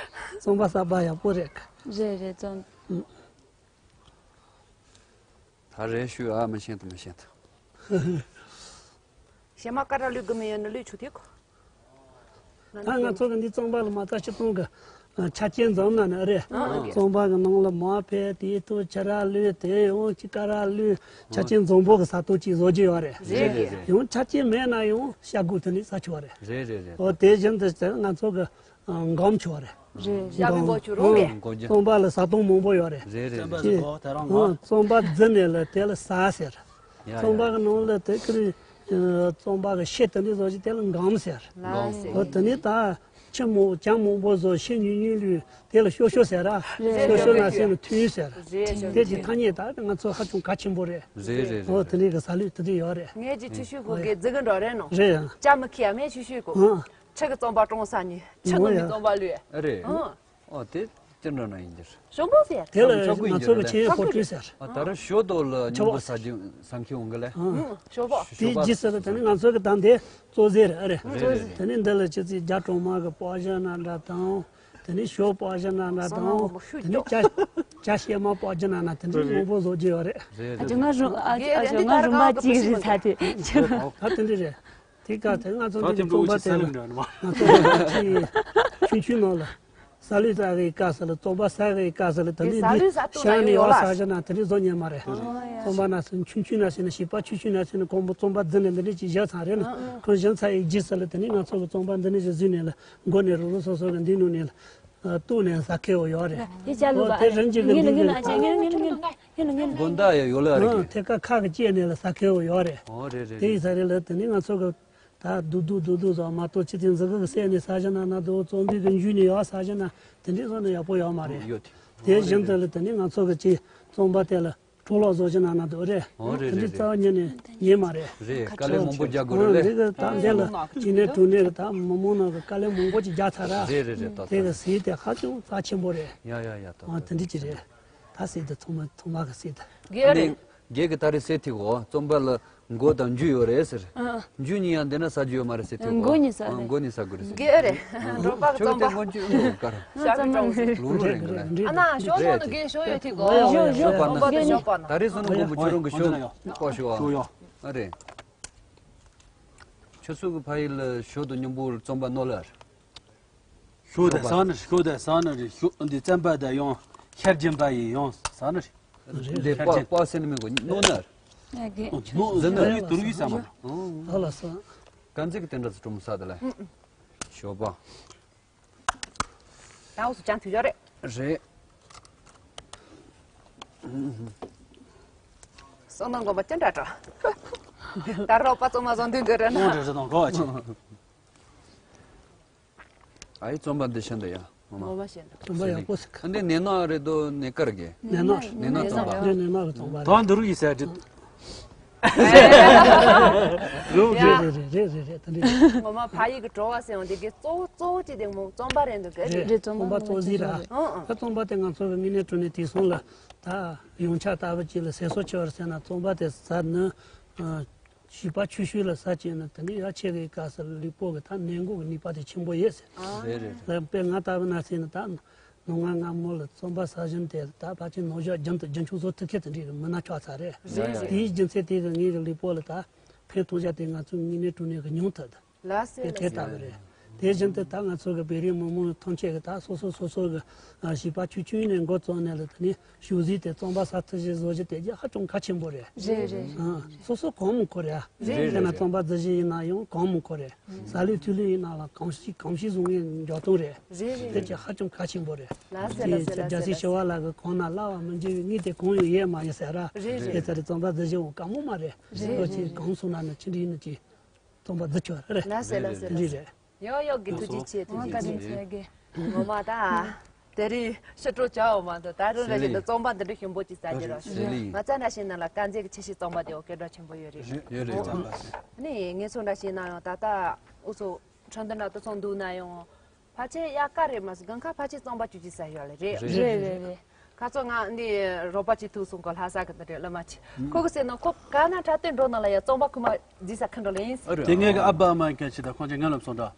རྩོམ་པ་གསར་པ་ཡག་པོ་རེད། རེད་རེད་རྩོམ། ད་རེས་ཞུ་ཨ་མི་ཤེས་ད་མི་ཤེས་ད། ཞེ་མ་ཀ་ར་ལུས་དགུ་མི་ཡོད་ན་ལུས་ཆུ་ཐིག་ད་ང་ཚོ་གི་འདི་རྩོམ་པ་ལ་མ་ལྟ་ཤི་སྟོང་གི་ཆ་རྐྱེན་འཛོམས་ན་ནི་རེད། རྩོམ་པ་གི་ནང་ལ་མ་ཕེ་དེའི་ཐོག་ཆ་ར་ལུས་དེ་ཡང་ཅི་ཀ་ར་ལུས་ཆ་རྐྱེན་འཛོམས་པོ་གི་ས་སྟོང་ཅིག་བཟོ་རྒྱུ་ཡོད་རེད། རེད་རེད་རེད། ཡང་ཆ་རྐྱེན་མེད་ན་ཡང་ཤ་དགུ་དེ་ནི་ས་ཆུ་བ་རེད། རེད་རེད་རེད། འོ་དེ་བཞིན་དུ་ང་ཚོ་གི་སྒོམ་ཆོག་རེད། རེད་རེད། ཞྭ་མོ་མགོ་ཆུ་རུང་བས། རྩོམ་པ་ལ་ཟ་སྟོང་མང་པོ་ཡོད་རེད། རེད་རེད་རེད། ཨང་རྩོམ་པ་རྫི་ནས་ལ་དེ་ལ་ཟ་ཟེར། ཡ་ཡ། རྩོམ་པ་གི་ནང་ལ་དེ་ཀི་རི། རྩོམ་པ་གི་ཤེད་དེ་འདྲ་བཟོ་ཞིག་དེ་ལ་སྒོམ་ཟེར། སྒོམ་ཟེར། འོ་དེ་ནི་ད་ཆུ་མོ་ཇ་མང་པོ་བཟོ་ཤེད་ཉུང་ཉུང་ལུས་དེ་ལ་ཤོ་ཤོ་ཟེར་ར། རེད། ཤོ་ཤོ་ན་སེམས་ལ་མཐུན་ཟེར། རེད་རེད། དེ་གི་ཐ་སྙད་ད་ང་ཚོ་ཧ་ཅང་གལ་ཆེན་པོ་རེད། རེད་རེད་རེད། འོ་དེ་འདྲའི་གི་ཟ་ལུགས་དེ་འདྲ་ཡོད་རེད། ངས་ཀྱི་ཆུ་ཤུགས་གོ་གི་རྫི་གི་འགྲོ་རེད་ནོ། རེད་ཡ། ཅ་མི་ཁི་ཡ་མེད་ཆུ་ཤུགས་གོ། ཨང་། ཁྲི་གི་རྩོམ་པ་ཀྲོང་གསར་ཉིད། ཁྲི་ནང་གི་རྩོམ་པ་ལོས། ཨ་རེད། ཨང་། ཨོ་དེ་ཅི་འདྲ་ན་ཡིན་འདིར། ཞོགས་པ་ཟེར། དེ་ལ་ཆོག་གི་ཡིན་ང་ཚོ་གི་ཆེད་ཕོ་ཁྲུས་ཟེར། ཨ་ད་ར་ཞོ་དོ་ལ་ཉིན་པོ་ས་ཇི་ས་མཁས་འོང་གི་ལེ། ཨང་། ཞོགས་པ། དེ་ཇི་ཟེར་ད་ནི་ང་ཚོ་གི་ད་འདི་གཙོ་ཟེར་ཨ་རེད། རེད་རེད། དེ་ནི་འདི་ལ་ཅི་ཚི་རྒྱ་གྲོང་མ་གི་པོ་ཞ་ན་འདྲ་དང་། དེ་ནི་ཞོ་པོ་ཞ་ན་འདྲ་དང་། དེ་ནི་ཇ་ཇ་ཤེ་མ་པོ་ཞ་ན་ན་དེ་འདྲ་མང་པོ་བཟོ་རྒྱུ་ཡོད་རེད། རེད་ཨ་ཅེ་རེད། ང་རུ་ཨ་ཨ་ཅེ་ང་རུ་མ་གཅིག་རེད་ས་དེ་ཆེ་བ། ད་དེ་འདྲ་རེད། དེ་ག་དེ་ང་ཚོ་འདི་གི་རྩོམ་པ་དེ་ལ་ང་ཚོ་ཆུང་ཆུང་ནང་ལ་ས་ལུད་ཟ་གི་སྐབས་སུ་ལ་རྩོམ་པ་ཟ་གི་སྐབས་སུ་ལ་དེ་འདི་ས་ལུད་ཟ་ཏུ་ན་ཤང་ནས་ཡོང་ཡོད་ལ་ས་ཞ་ན་དེ་འདྲ་བཟོ་ཉན་མ་རེད། རྩོམ་པ་ན་སུ་ཆུང་ཆུང་ན་ཟེར་ན་བྱིས་པ་ཆུང་ཆུང་ན་ཟེར་ན་ཁོང་པོ་རྩོམ་པ་འཛིན་ནས་འདི་འདྲ་ཅིག་བཞག་ཚར་རེད་ན་ཁོང་གཞན་ཚ་ཡི་རྗེས་སུ་ལ་དེ་ནི་ང་ཚོ་གི་རྩོམ་པ་འདི་འདྲ་ཅིག་བཟོས་ནས་ལ་མགོ་ནས་རུ་རུ་སོ་སོ་གི་འདི་ནུ་ནས་ལ་གཏུག་ནས་ཟ་མཁས་པོ་ཡོད་རེད། དེ་ཅ་ལུ་ཨོ་དེ་རང་གཅིག་གི་འདི་གི་ངན་ངན་ངན་ངན་ངན་ངན། དགོང་དག་ཡང་ཡོད་ལ་རེད། ཨང་། ཐད་ཀར་ཁ་གི་བཅད་ནས་ལ་ཟ་མཁས་པོ་ཡོད་རེད། ཨོ་རེད་རེད། དེ་ཡིན་ས་རེད་ལ་དེ་ནི་ང་ཚོ་གི་ད་རྡོག་རྡོག་རྡོག་རྡོག་ཟ་མ་གཏོགས་ཅི་དེ་འཛི་གི་གི་སད་ནས་ཟ་བཞིན་ན་ན་དོ་རྩོམ་པའི་གི་འཇུས་ནས་ཡོད་ཟ་བཞིན་ན་དེ་འདྲའི་བཟོ་ན་ཡག་པོ་ཡོད་མ་རེད། ཡོད་དེ། དེ་བཞིན་དུ་ལ་དེ་ནི་ང་ཚོ་གི་ཅི་རྩོམ་པ་དེ་ལ་འཕྲོ་བརླག་བཟོ་བཞིན་ན་ན་དོ་རེད། ཨོ་རེད་དེ་འདྲའི་རེད་རྩ་བ་ཉིད་ནས་ཉན་མ་རེད། རེད། དཀའ་ལས་མང་པོ་རྒྱག་དགོས་ཨང་རེད། འདི་གི་ད་འདི་ལ་ཅི་ནས་དྲུང་ནས་ད་མི་མང་ནང་གི་དཀའ་ལས་མང་པོ་ཅིག་རྒྱག་ཚར་ར། རེད་རེད་རེད། ད་དེ་གི་ཟས་དེ་ཧ་ཅང་རྩ་ཆེན་པོ་རེད། ཡ་ཡ་ཡ། ད་ཨང་དེ་འདྲ་ཅིག་རེད། ད་ཟས་དེ་ཚང་མ་ཚང་མ་གི་ཟས་དེ། རྒན་རེད། རྒན་གྱི་ད་རེས་ཟས་ཐིག་འོ་རྩོམ་པ་ལ་མགོ་དང་མཇུག་ཡོད་རེད་ཟེར། ཨ། མཇུག་གཉིས་ཡང་འདི་ན་ཟ་རྒྱུ་ཡོད་མ་རེད་ཟས་ཐིག་འོ། མགོ་གཉིས་ཟ་ཨ་རེད། མགོ་གཉིས་ཟ་དགོས་རེད་ཟེར། རྒན་རེད། འགྲོ་པ་གི་རྩོམ་པ། མགོ་མཇུག་ཡོད་གར། ཞག་གི་གྲོང་ཟེར། ལུག་ལུག་རེད་འགྲོ་ལ། ཨ་ན་ཞོགས་ཞོགས་ནི་རྒན་ཞོགས་ཡོད་ཐིག་འོ། ཞོགས་ཞོགས་ཞོགས་པ་ན་ཟ་རྒྱུ་ཡོད། ཞོགས་པ་ན། ད་རེས་སོང་ན་མགོ་མཇུག་རང་གི་ཞོགས་ནི་ཞོགས་ཞོགས་ཨ་རེད། ཁྱོད་ཚོ་གི་ཕ་ཡུལ་ལ་ཞོགས་དང་མཉམ་པོ་རྩོམ་པ་ནོར་ལ། ཞོགས་དང་སང་ནི་ཞོགས་དང་སང་ནི་རེད། ཞོགས་འདི་བཙན་པ་དང་ཡང་ཤར་རྒྱན་པ་ཡིན་ཡང་སང་ནི་རེད། འདི་པ་པ་སེ་ནི་མི་གོ་ནོ་ནར། ནོ་ནོ་ཡི་དུར་གི་ས་མ་ནོ། ཨ་ལ་ས། ག་འཛིག་གི་དེ་འདྲ་ཚོ་གྲུམ་ས་དེ་ལ། ཞོགས་པ། ད་འུ་སུ་ཅང་ཐུག་ཡོད་རེད། རེད། སང་ནང་གོ་མ་ཅན་འདྲ་འདྲ། ད་རོགས་པ་ཚོ་མ་བཟང་འདུག་འདི་རེད་ན། ནོ་འདྲ་ཚོ་དང་གོ་བ་ཆེ། ཨའི་རྩོམ་པ་འདི་ཤེས་འདུག་ཡ། ངོ་མ་ཤེས་འདུག་རྩོམ་པ་ཡག་པོ་ཟིག་ཨ་འདི་ནས་ནག་རེད་དོ་ནས་དཀར་གི། ནས་ནག་ནས་ནག་རྩོམ་པ། འདི་ནས་ནག་གི་རྩོམ་པ་རེད། ད་འདི་རུ་ཡི་ཟེར་འདི། རེད་རེད་རེད་རེད་རེད་ད་འདི། ངོ་མ་ཕ་ཡི་གི་བྲོ་བ་ཟེར་བ་འདི་གི་གཙོ་བོ་གཙོ་བོ་གཅིག་དེ་མོ་རྩོམ་པ་རེད་འདུག་གི་རེད། རེད་རྩོམ་པ་གཙོ་ཟིག་ར། ཨང་ཨང་། ད་རྩོམ་པ་དེ་ང་ཚོ་གི་དངོས་གནས་དྲང་གནས་དེང་སང་ལ་ད་ཡོངས་ཁྱབ་ལྟ་བུ་གཅིག་ལ་ཟས་སོགས་ཆེ་བར་ཟེར་ན་རྩོམ་པ་དེ་ཟ་ནི། བྱིས་པ་ཆུང་ཤོས་ལ་ཟ་བྱས་ན་དེ་ནི་ཡ་ཆེ་གི་སྐབས་སུ་ལུས་པོ་གི་ད་ནད་འགོག་གི་ནུས་པ་དེ་ཆེན་པོ་ཡོད་ཟེར། རེད་རེད་རེད། ལ་དཔེ་ང་ལྟ་བུ་ན་ཟེར་ན་ད་ནུ་ང་སྔ་མོ་ལ་རྩོམ་པ་ཟ་བཞིན་དེ་ད་ཕལ་ཆེར་ནུ་ཞོ་རྒྱུན་དུ་རྒྱུན་འཁྱོངས་བཟོ་ཐུབ་མཁན་དེ་འདྲའི་གི་མི་སྣ་ཆགས་ཚར་རེད། རེད་རེད། དེའི་རྒྱུ་མཚན་དེ་གི་ངའི་གི་ལུས་པོ་ལ་ད་ཕན་ཐོགས་བྱ་དེ་ང་ཚོའི་དངོས་གནས་དྲང་གནས་གི་མྱོང་ཐུབ་ད། ལགས་སེ་དེ་ལགས་དེ་སེ། ལྟ་བུ་རེད། དེ་བཞིན་དུ་ད་ང་ཚོ་གི་བོད་རིགས་མི་མང་ཐམས་ཅད་ཀྱི་ད་སོ་སོ་སོ་སོ་གི་བྱིས་པ་ཆུང་ཆུང་ནས་འགོ་བཙུགས་ནས་ལ་དེ་ནས་ཞོགས་ཟས་དེ་རྩོམ་པ་ཟ་ཐུབ་ཞིག་བཟོ་རྒྱུ་དེ་རྒྱ་ཧ་ཅང་གལ་ཆེན་པོ་རེད། རེད་རེད། ཨ། སོ་སོ་གང་མང་ཁོ་རེད། རེད་དཔེར་ན་རེད། རྩོམ་པ་རྩོམ་གཞི་ཡིན་ན་ཡང་གང་མང་ཁོ་རེད། ཟ་ལུགས་འཐུང་ལུགས་ཡིན་ན་ལ་གང་ཞིག་གང་ཞིག་བཟུང་ངེས་འཇོག་སྟངས་རེད། རེད་རེད། དེ་རྒྱ་ཧ་ཅང་གལ་ཆེན་པོ་རེད། ལགས་སེ་ལགས་སེ་ལགས་སེ། རྒྱལ་སྲས་ཞི་བ་ལྷ་གི་གང་ན་སླ་བ་མི་འཇལ་བའི་དངོས་དེ་གང་ཡང་ཡོད་མ་ཡིན་ཟེར་ར། རེད་རེད། དེ་ཚ་རེད་རྩོམ་པ་རྩོམ་གཞི་འོང་དཀའ་མོ་མ་རེད། རེད་རེད། གང་སོང་ན་ནི་ཅི་འདྲ་ཡིན་ན་ཅི། རྩོམ་པ་རྩོམ་ཆོག་རེད། ལགས་སེ་ལགས་སེ་ལགས་སེ། རེད། ཡོ་ཡོ་གི་ཐུགས་རྗེ་ཆེ། ཐུགས་རྗེ་ཆེ། ངོ་མ་ད། དེ་རིང་ཕྱི་དྲོ་བྱའོ་མ་འདུག་ད་རུང་རེ་བཞིན་དུ་རྩོམ་པ་འདི་འདྲ་ཞིམ་པོ་ཅིག་ཟ་རྒྱུ་རོགས་ཞུ། ང་ཚ་འདྲ་ཞིག་ནང་ལ་དཀར་མཛེས་ཀྱི་ཆེ་ཤོས་རྩོམ་པ་དེ་འོ་སྐད་གྲགས་ཆེན་པོ་ཡོད་རེད། ཡོད་རེད་རྩོམ་པ། ནི་ངེད་ཚོ་འདྲ་ཞིག་ན་ཡང་ད་ལྟ་འུ་ཚོ་ཁྲོན་ཏི་ན་དུ་ཚོང་འདུག་ན་ཡང་ཕལ་ཆེར་དབྱར་ཁ་རེད་མ་སུ་དགུན་ཁ་ཕལ་ཆེར་རྩོམ་པ་བཅུ་གཅིག་ཟ་ཡོད་ལེ་རེད། རེད་རེད་རེད། ཁ་ཚོ་ང་འདི་རོགས་པ་གཅིག་ཐུག་སོང་གོ་ལྷ་ས་གི་འདི་རེད་ལ་མ་ཆི། ཁོ་གི་ཟེར་ན་ཁོ་ག་ན་འཁྲབ་སྟོན་འགྲོ་ན་ལ་ཡ་རྩོམ་པ་ཁུ་མ་རྫི་ས་ཁ་འགྲོ་ལེ་ཡིན། དེ་ངེད་ཀྱི་ཨ་ཕ་ཨ་མ་མཁན་ཆེ་ད་ཁོང་ཚོ་ངན་ལབ་སོང་ད།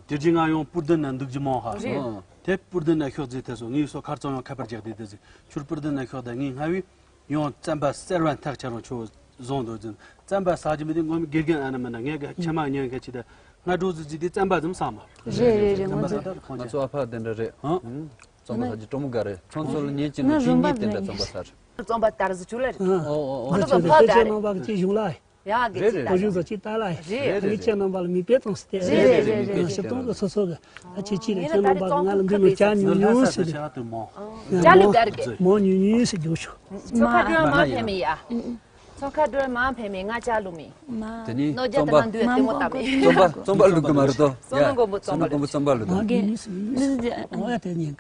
དེ་རྗེས་ང་ཡང་སྤུར་ལྡན་ན་འདུག་རྒྱུ་མང་ཧ། རེད། དེ་སྤུར་ལྡན་ན་ཤོག་རྫི་ཐེ་སོ་ངའི་སོ་ཁར་ཚང་ཡང་ཁ་པར་རྒྱག་དེ་དེ་ཟི་ཁྱོད་སྤུར་ལྡན་ན་ཤོག་ད་ངའི་སྔ་བའི་ཡང་བཙན་པ་གསེར་བ་ཐག་ཆ་རང་ཆོ་བཟང་འདུག་ཟིན་བཙན་པ་ཟ་རྒྱུ་མི་དེ་ངོ་མི་དགེ་རྒན་ཨ་ན་མ་ན་ངེད་ཀྱི་ཁྱེད་མ་ཉན་མཁན་ཆེ་ད་སྔ་དྲོ་ཟི་ཟི་དེ་བཙན་པ་ཙམ་ཟ་མ། རེད་རེད་རེད། ངོ་མ་ཟ་ད་ཁོང་ང་ཚོ་ཨ་ཕ་དེ་འདྲ་རེད། ཧང་། རྩོམ་པ་ཟ་རྒྱུ་སྤྲོ་མོ་དགའ་རེད། ཁྱོད་ཚོ་ལ་ཉིན་གཅིག་ན་ཁྱིམ་གཉིས་དེ་འདྲ་རྩོམ་པ་ཟ་རེད། རྩོམ་པ་ལྟར་བཟོ་བཅུག་ལ་རེད། ཨོ་ཨོ་ཨོ། ཁྱོད་ཚོ་ཕ་དགའ་རེད། ནང་པ་གི་ཅི་བྱུང་ལ། ཡ་གི་ཅི་ལྟ་རེད། ཁོ་ཚོ་ཅི་ལྟ་ལ་ཡ། རེད། རེད་རེད། ངས་ཁྱེད་རྣམ་པ་ལ་མིག་དཔེ་བཏང་སྟེ། རེད་རེད་རེད་རེད། ཞིབ་ཏོང་གི་སོ་སོ་གི་ད་ཁྱེད་ཅི་རེད། ཁྱེད་རྣམ་པ་ང་ལ་འདི་ནས་ཇ་ཉུང་ཉུང་ཟེར་རེད། ཇ་ལུག་དར་གི་མོ་ཉུང་ཉུང་ཟེར་རྒྱུ་ཆོག་མ་ཁ་ཁ་མ་ཕེ་མི་ཡ། ཚོ་ཁ་སྒྲོལ་མ་ཕེ་མི་ང་ཅག་ལུ་མི། དེ་ནི་ནོ་རྒྱ་རྩོམ་པ་ལྟ་ན་འདུས་ལྟད་མོ་ལྟ་མི། རྩོམ་པ་རྩོམ་པ་ལུག་གི་མ་རེད་དོ། སོ་ནོ་མགོན་པོ་རྩོམ་པ་ལུག་སོ་ནོ་མགོན་པོ་རྩོམ་པ་ལུག་དང་། ཨོ་ཡ་དེ་ཉིན་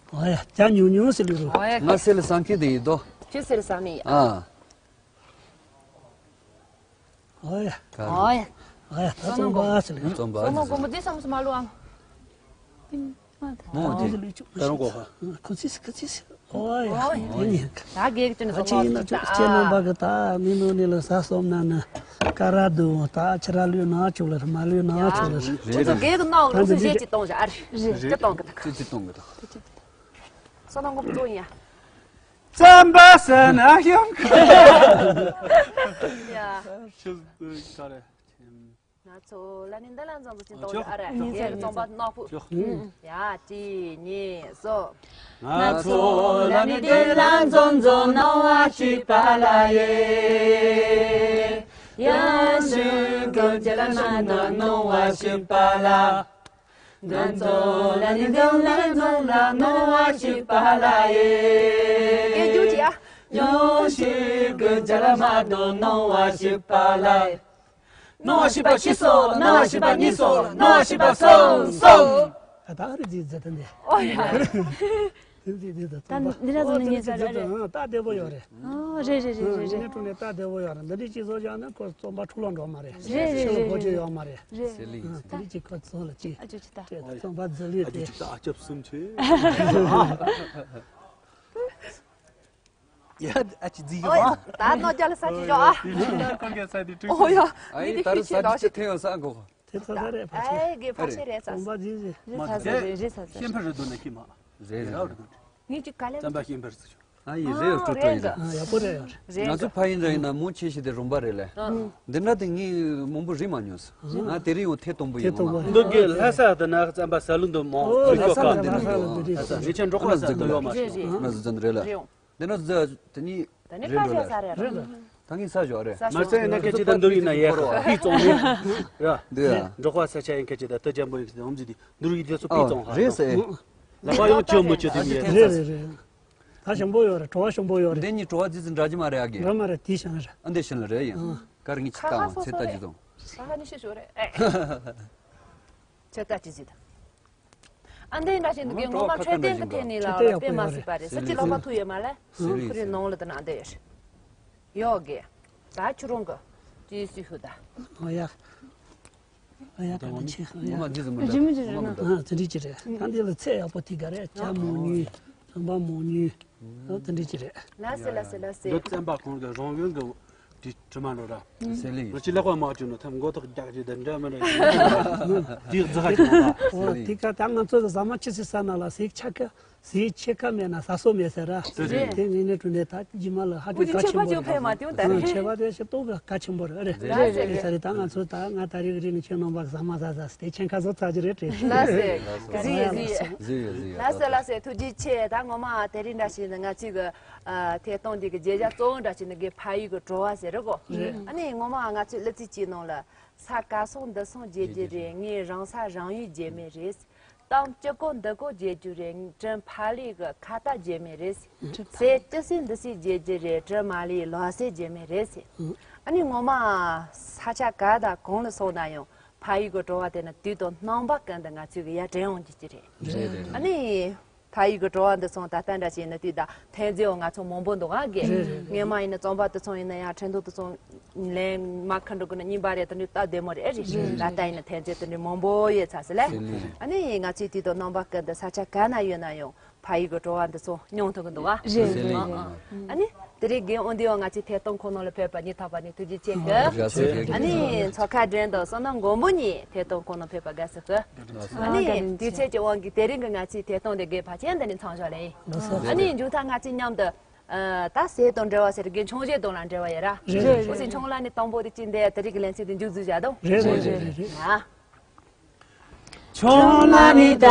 ཨོ་ཡ་ཇ་ཉུང་ཉུང་ཟེར་ལུག་རུ། ཨོ་ཡ་ང་སེ་ལ་སང་ཁི་དེ་ཡིན་དོ། ཁྱོད་སེ་ལ་སང་མི་ཡ། ཨ། ཨོ་ཡ། ཨོ་ཡ། ཨ་ཡ། ད་རྩོམ་པ་ཟེར་ལ། རྩོམ་པ་ཟེར། མགོན་པོ་འདི་བསམ་སུ་མ་ལུ་ཨང་། མོ་དེ། ད་རུང་གོ་ཧ། ཁོ་ཚིས་ཁོ་ཚིས། ཨོ་ཡ། ཨོ་ཡ། དེ་ནི། ད་གེག་ཅན་ཚོ་ཁྱེད་ཡིན་ན་ཅོག་ཁྱེད་རྣམ་པ་གི་ད་མི་ནོ་ནི་ལ་ས་སོམ་ན་ན་ཀ་ར་དུ་ད་ཁྱེད་ར་ལུས་ན་ཆོག་ལ་མ་ལུས་ན་ཆོག་ལ། ཁྱེད་ཚོ་གེག་ནོག་ལུགས་སུ་བཞེས་ཅི་གཏོང་བཞག་ཨ་རེ། རེ་ཅི་གཏོང་གི་ད། ཅི་ཅི་གཏོང་གི་ད། སོ་ན་ངོ་བོ་ཡ། རྩམ་པ་ཟ་ན་ཤོམ་ཁ། ཡ། ཤི་ཁ་རེ། ང་ཚོ་ལ་ནི་འདི་ལ་འཛོམས་འཛོམས་ཅིག་གཏོང་ཨ་ཨ་ར། ཅོག་ངའི་རྩོམ་པ་ནག་པོ། ཅོག་ཡ། གཅིག་གཉིས་གསུམ། ང་ཚོ་ལ་ནི་འདི་ལ་འཛོམས་འཛོམས་སྣང་བ་ཞིག་པ་ལ་ཡེ། ཡང་ཞིག་གི་རྒྱ་ལ་མ་ནོར་སྣང་བ་ཞིག་པ་ལ། ང་ཚོ་ལ་ནི་འདི་ལ་འཛོམས་ལ་སྣང་བ་ཞིག་པ་ལ་ཡེ། སྐད་རྒྱུག་ཅིག་ཡ། ཡང་ཞིག་གི་རྒྱ་ལ་མ་ནོར་སྣང་བ་ཞིག་པ་ལ། སྣང་བ་ཞིག་པ་གཅིག་སོ། སྣང་བ་ཞིག་པ་གཉིས་སོ། སྣང་བ་ཞིག་པ་གསུམ་སོ། ད་ད་རེ་ཇི་ཛི་ད་འདི། ཨོ་ཡ། ཇི་ཛི་ད་ད་འདི་ར་ཙམ་ནི་ཉེ་ས་རེད། ད་བདེ་པོ་ཡོད་རེད། ཨོ་རེད་རེད་རེད་རེད། ཉིན་ནས་དྲུག་ནས་ད་བདེ་པོ་ཡོད་རེད། འདི་འདྲ་ཅིག་བཟོ་བཞག་ན་ཁོ་རྩོམ་པ་འཁྲུག་ལོང་འགྲོ་མ་རེད། རེད་རེད་ཕྱི་ལོ་རེད་གོ་རྒྱུ་རེད། ཡོད་མ་རེད། རེད། ཟེར་ལི་ཡིན་ཟེར། འདི་འདྲ་ཅིག་ཁོ་ཚོ་ལ་ཅིག་ཨ་ཅོ་ཅི་ད། རྩོམ་པ་ཛི་ལི་ཨ་ཅོ་དེ། ཅི་ད་ཨ་ཅོ་གསུམ་ཆེ། ཡ། ཨ་ཅི་ཛི་ཡོ། ཨོ་ཡ། ད་ནོ་རྒྱ་ལ་ས་ཅི་ཡོ་ཨ། ཁོར་གྱི་ས་དེ་ཀྲུག་ཨོ་ཡ། ཨ་ཡི་ད་རུ་ས་ཅི་ཅི་ཐེ་ཡོ་ས་གོ། དེ་ཚ་ས་རེད་ཕ་ཆེ། ཨེ་གེ་ཕ་ཆེ་རེད་ས། རྩོམ་པ་ཛི་ཛི། རེད་ས་ས་རེད་རེད་ས་ས། ཤན་ཕ་རི་དུ་ན་ཁི་མ། རེད་རེད། རེད་རེད། ངས་ཅི་ག་ལེ། རྩམ་པ་ཤན་ཕ་རི་ས་ཆུ། ཨ་ཡི་རེད་ཡོ་ཀྲུག་ཀྲུག་ཡིན་ད། ཡག་པོ་རེད་ཡོ། རེད། ང་ཚོ་ཕ་ཡིན་ར་ཡིན་ན་མོ་ཆེ་ཤི་དེ་རོམ་པ་རེད་ལེ། འདི་འདྲ་དེ་ངས་མང་པོ་རིག་མ་མྱོང་ས། ང་དེ་རིང་ཡང་ཐེ་གཏོང་པོ་ཡིན། ངོ་མ་འདུག་གི་ལྷ་ས་དེ་ན་རྩམ་པ་ས་ལུ་འདུག་མོ། ཨོ་ལྷ་ས་ལ་ལྷ་ས་ལ་འདུག་རེད་ས། ངས་ཆ་འབྲོག་པ་ས་དུ་ཡོད་མ་རེད། ང་ཚོ་ཙམ་རེད་ལ། རེད་ཡོང་། དེ་ན་ཟ་དེ་ནི་ད་ནི་རེད་ཀ་ཤ་ལ་ས་རེད་ར། ད་ངས་ས་ཞོག་རེད། མ་ཚད་ན་སྐད་ཆ་དང་འདུག་ཡིན་ན་ཡས་ཁ་ཧི་བཙོང་ནས་ར། འདི་ཡ། འབྲོག་པ་ས་ཆ་ཡིན་སྐད་ཆ་དང་ཏི་ཅན་པོ་ཡིན་སྐད་ཆ་འོམ་ཟི་དེ་འདུག་ཡིན་དེ་ཚོ་ཧི་བཙོང་ཧ་རེད་ཟེར། ལ་པ་ཡོང་ཅི་མོ་ཅི་དེ་ཡས། རེད་རེད་རེད། ད་ཞིམ་པོ་ཡོད་རེད། བྲོ་བ་ཞིམ་པོ་ཡོད་རེད། འདི་ནི་བྲོ་བ་ཙི་ཙི་འདྲ་ཅི་མ་རེད་ཨ་གི། ར་མ་རེད་དེ་ཤང་རེད། ཨ་འདི་ཤིན་ལ་རེད་ཡིན། ཨ། ཀར་ངི་ཆི་ཁ་ཏང་ཁ་སོ་ཚེ་སོ་ལྟ་རེད། ཅི་ཙོང་། ཁ་ཁ་ནི་ཤི་ཤོ་རེད། ཨེ། ཚེ་ལྟ་ཅི་ཙི་ད། ཨ་འདི་འདྲ་ཞིག་འདུག་གི་ངོ་མ་འཕྲོད་བསྟེན་གི་ཐད་ནས་ལ་ལ་དཔེ་མ་སྲིད་པ་རེད། ས་ཅི་ལོག་པ་ཐུག་ཡོད་མ་ལེ། ཁུ་རི་ནང་ལ་དེ་ན་འདི་ཡོད་རེད། ཡོད་གི། ད་ཁྱོད་རང་གི་ཅི་སུས་ཧུ་ད། ཨོ་ཡ། ཨ་ཡ་ད་ད་ཆེ་ཨ་ཡ། ངོ་མ་འདི་ཙམ་མི་འདྲ། རྗེས་མི་འཇུག་ངོ་མ་རེད་མི་འདྲ། ཨ་ཙི་འདྲི་ཅི་རེད། ད་འདི་ལ་ཚད་ཡག་པོ་ཐིག་ག་རེད། ཇ་མོ་ཉུས། རྩམ་པ་མོ་ཉུས། ཨ་ཙི་འདྲི་ཅི་རེད། ལ་སེ་ལ་སེ་ལ་སེ། འདི་རྩམ་པ་ཁོང་གི་རང་ཡུལ་གི་དེ་དྲི་མ་འགྲོ་ར། ཟེར་ལི། ང་ཅི་ལེགས་པ་མ་བྱུང་ན་ཐམ་མགོ་ཐོག་རྒྱག་ཅི་དེ་འདྲ་མི་འདྲ། དེ་རྫི་ཁ་ཅི་མ། ཨོ་དེ་ག་ད་ང་ཚོ་གི་ཟ་མ་ཆི་སི་ས་ན་ལ་ཟིག་ཆ་ཀ་ཟིག་ཆེ་ཀ་མེད་ན་ཟ་སོ་མེད་ཟེར་ར། དེ་རེད། དེ་ངེས་ནས་དྲུང་ནས་ད་རྗེས་མ་ལ་ཧ་ཅང་གལ་ཆེན་པོ་རེད། ཕེ་མ་དེ་ད་རེད། ཆེ་བ་དེ་ཞིག་ཏོག་ག་གལ་ཆེན་པོ་རེད་རེད། རེད་རེད། ས་རེད། ད་ང་ཚོ་ད་ང་ད་རེས་རེས་ནས་ཁྱེད་རྣམ་པ་ཟ་མ་ཟ་ཟ་སྟེ་ཁྱེད་ཁ་བཟོ་ཚར་གྱི་རེད་དྲན། ལ་སེ། ཟི་ཡི་ཟི་ཡི། ཟི་ཡི་ཟི་ཡི། ལ་སེ་ལ་སེ། ཐུགས་རྗེ་ཆེ། ད་ངོ་མ་དེ་རིང་འདྲ་ཞིག་ང་ཚོའི་གི་ཐད་གཏོང་འདི་གི་བརྗོད་བྱ་གཙོ་བོ་འདྲ་ཞིག་ནི་གི་ཕ་ཡུལ་གི་བྲོ་བ་ཟེར་རེད་གོ། རེད། ཨ་ནི་ངོ་མ་ང་ཚོའི་གླུ་ཚིག་ཅིག་ནང་ལ། ས་ག་སོང་འདི་སོང་བརྗེད་རྒྱུ་རེད། ངའི་རང་ས་རང་ཡུལ་བརྗེད་མེད་རེད། གཏམ་སྤྱི་གོ་འདི་གོ་བརྗེད་རྒྱུ་རེད། དྲིན་ཕ་ལུས་གི་ཁ་ཏ་བརྗེད་མེད་རེད། ཟས་ཅི་ཟིག་འདི་ཟིག་བརྗེད་རྒྱུ་རེད། དྲིན་མ་ལུས་ལོ་ཟས་བརྗེད་མེད་རེད། ཨ་ནི་ངོ་མ་ས་ཆ་ག་དང་གང་ལ་སོང་ན་ཡང་ཕ་ཡུལ་གི་བྲོ་བ་དེ་ནི་དུས་དང་རྣམ་པ་ཀུན་ཏུ་ང་ཚོའི་གི་ཡར་དྲན་ཡོང་རྒྱུ་ཅི་རེད། རེད་རེད། ཨ་ནི། ཕ་ཡུལ་གྱི་བྲོ་བ་འདི་སོང་ད་ལྟ་འདྲ་བྱས་ན་དུས་ད་ཐན་རྫས་འོ་ང་ཚོ་མང་པོ་འདུག་ཨ་གི། རེད་རེད། སྔོན་མ་ཡིན་ན་རྩོམ་པ་དུ་སོང་ཡིན་ན་ཡང་ཁྲིན་ཏུ་དུ་སོང་ལན་མ་ཁ་འགྲོ་དགོས་ན་རྙིང་པ་རེད། དུ་འདྲ་སྟབས་བདེ་མོ་རེད་རེད། རེད་ད་ལྟ་ཡིན་ན་ཐན་རྫས་དུ་འདྲ་མང་པོ་ཡོད་ཚ་ཟེར་ལེ། ཨ་ནི་ང་ཚོའི་དུས་དང་རྣམ་པ་ཀུན་ཏུ་ས་ཆ་ག་ན་ཡོད་ན་ཡང་ཕ་ཡུལ་གྱི་བྲོ་བ་འདི་ཚོ་མྱོང་ཐུབ་ཀྱི་འདུག་ཨ། རེད་རེད་རེད། ཨ་ནི། དེ་རིང་རྒན་དབང་འདུས་ང་ཚོའི་ཐད་གཏོང་ཁོངས་ནང་ལ་ཕེབས་པ་སྙིང་ཐག་པ་ནས་ཐུགས་རྗེ་ཆེ་ཞུ། ཨ་ནི་མཚོ་ཁ་འགྲན་དང་བསོད་ནམས་མགོན་པོ་གཉིས་ཐད་གཏོང་ཁོངས་ནང་ཕེབས་པ་དགའ་བསུ་ཞུ། ཨ་ནི་དུས་ཚོད་ཀྱི་དབང་གིས་དེ་རིང་གི་ང་ཚོའི་ཐད་གཏོང་དེ་གའི་བར་ཆད་འདི་ནས་མཚམས་འཇོག་ལེ་ཡིན། ཨ་ནི་མཇུག་མཐར་ང་ཚོས་མཉམ་དུ་ད་ཟས་དང་འབྲེལ་བ་ཟེར་གི་ཆུང་ཞོས་དང་ལ་འབྲེལ་བ་ཡོད་ར། རེད་རེད། འོ་ཟེར་ཆུང་ལ་ནི་དང་པོ་དེ་ཅི་འདས་དེ་རིང་གི་ལན་ཚིག་དེ་མཇུག་བསྡུ་བྱ་དང་། རེད་རེད་རེད་རེད། ཆུང་ལ་ནི་ད།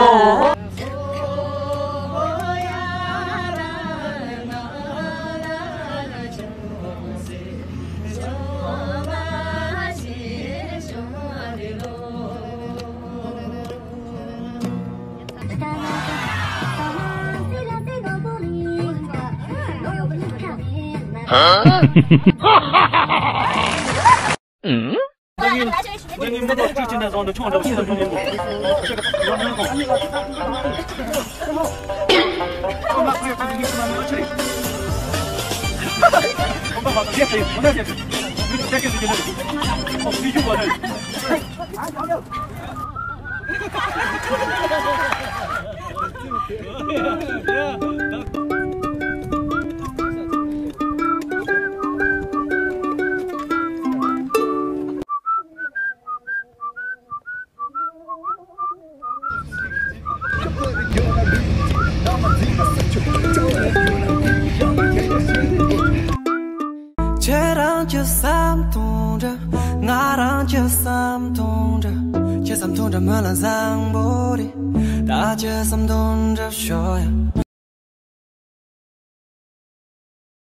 ཁྱེད་རང་གི་བསམ་དོན་འདྲ། ང་རང་གི་བསམ་དོན་འདྲ། ཁྱེད་བསམ་དོན་འདྲ་མིན་ལ་བཟང་པོ་རེད། ད་ཁྱེད་བསམ་དོན་འདྲ་ཤོག་ཡ།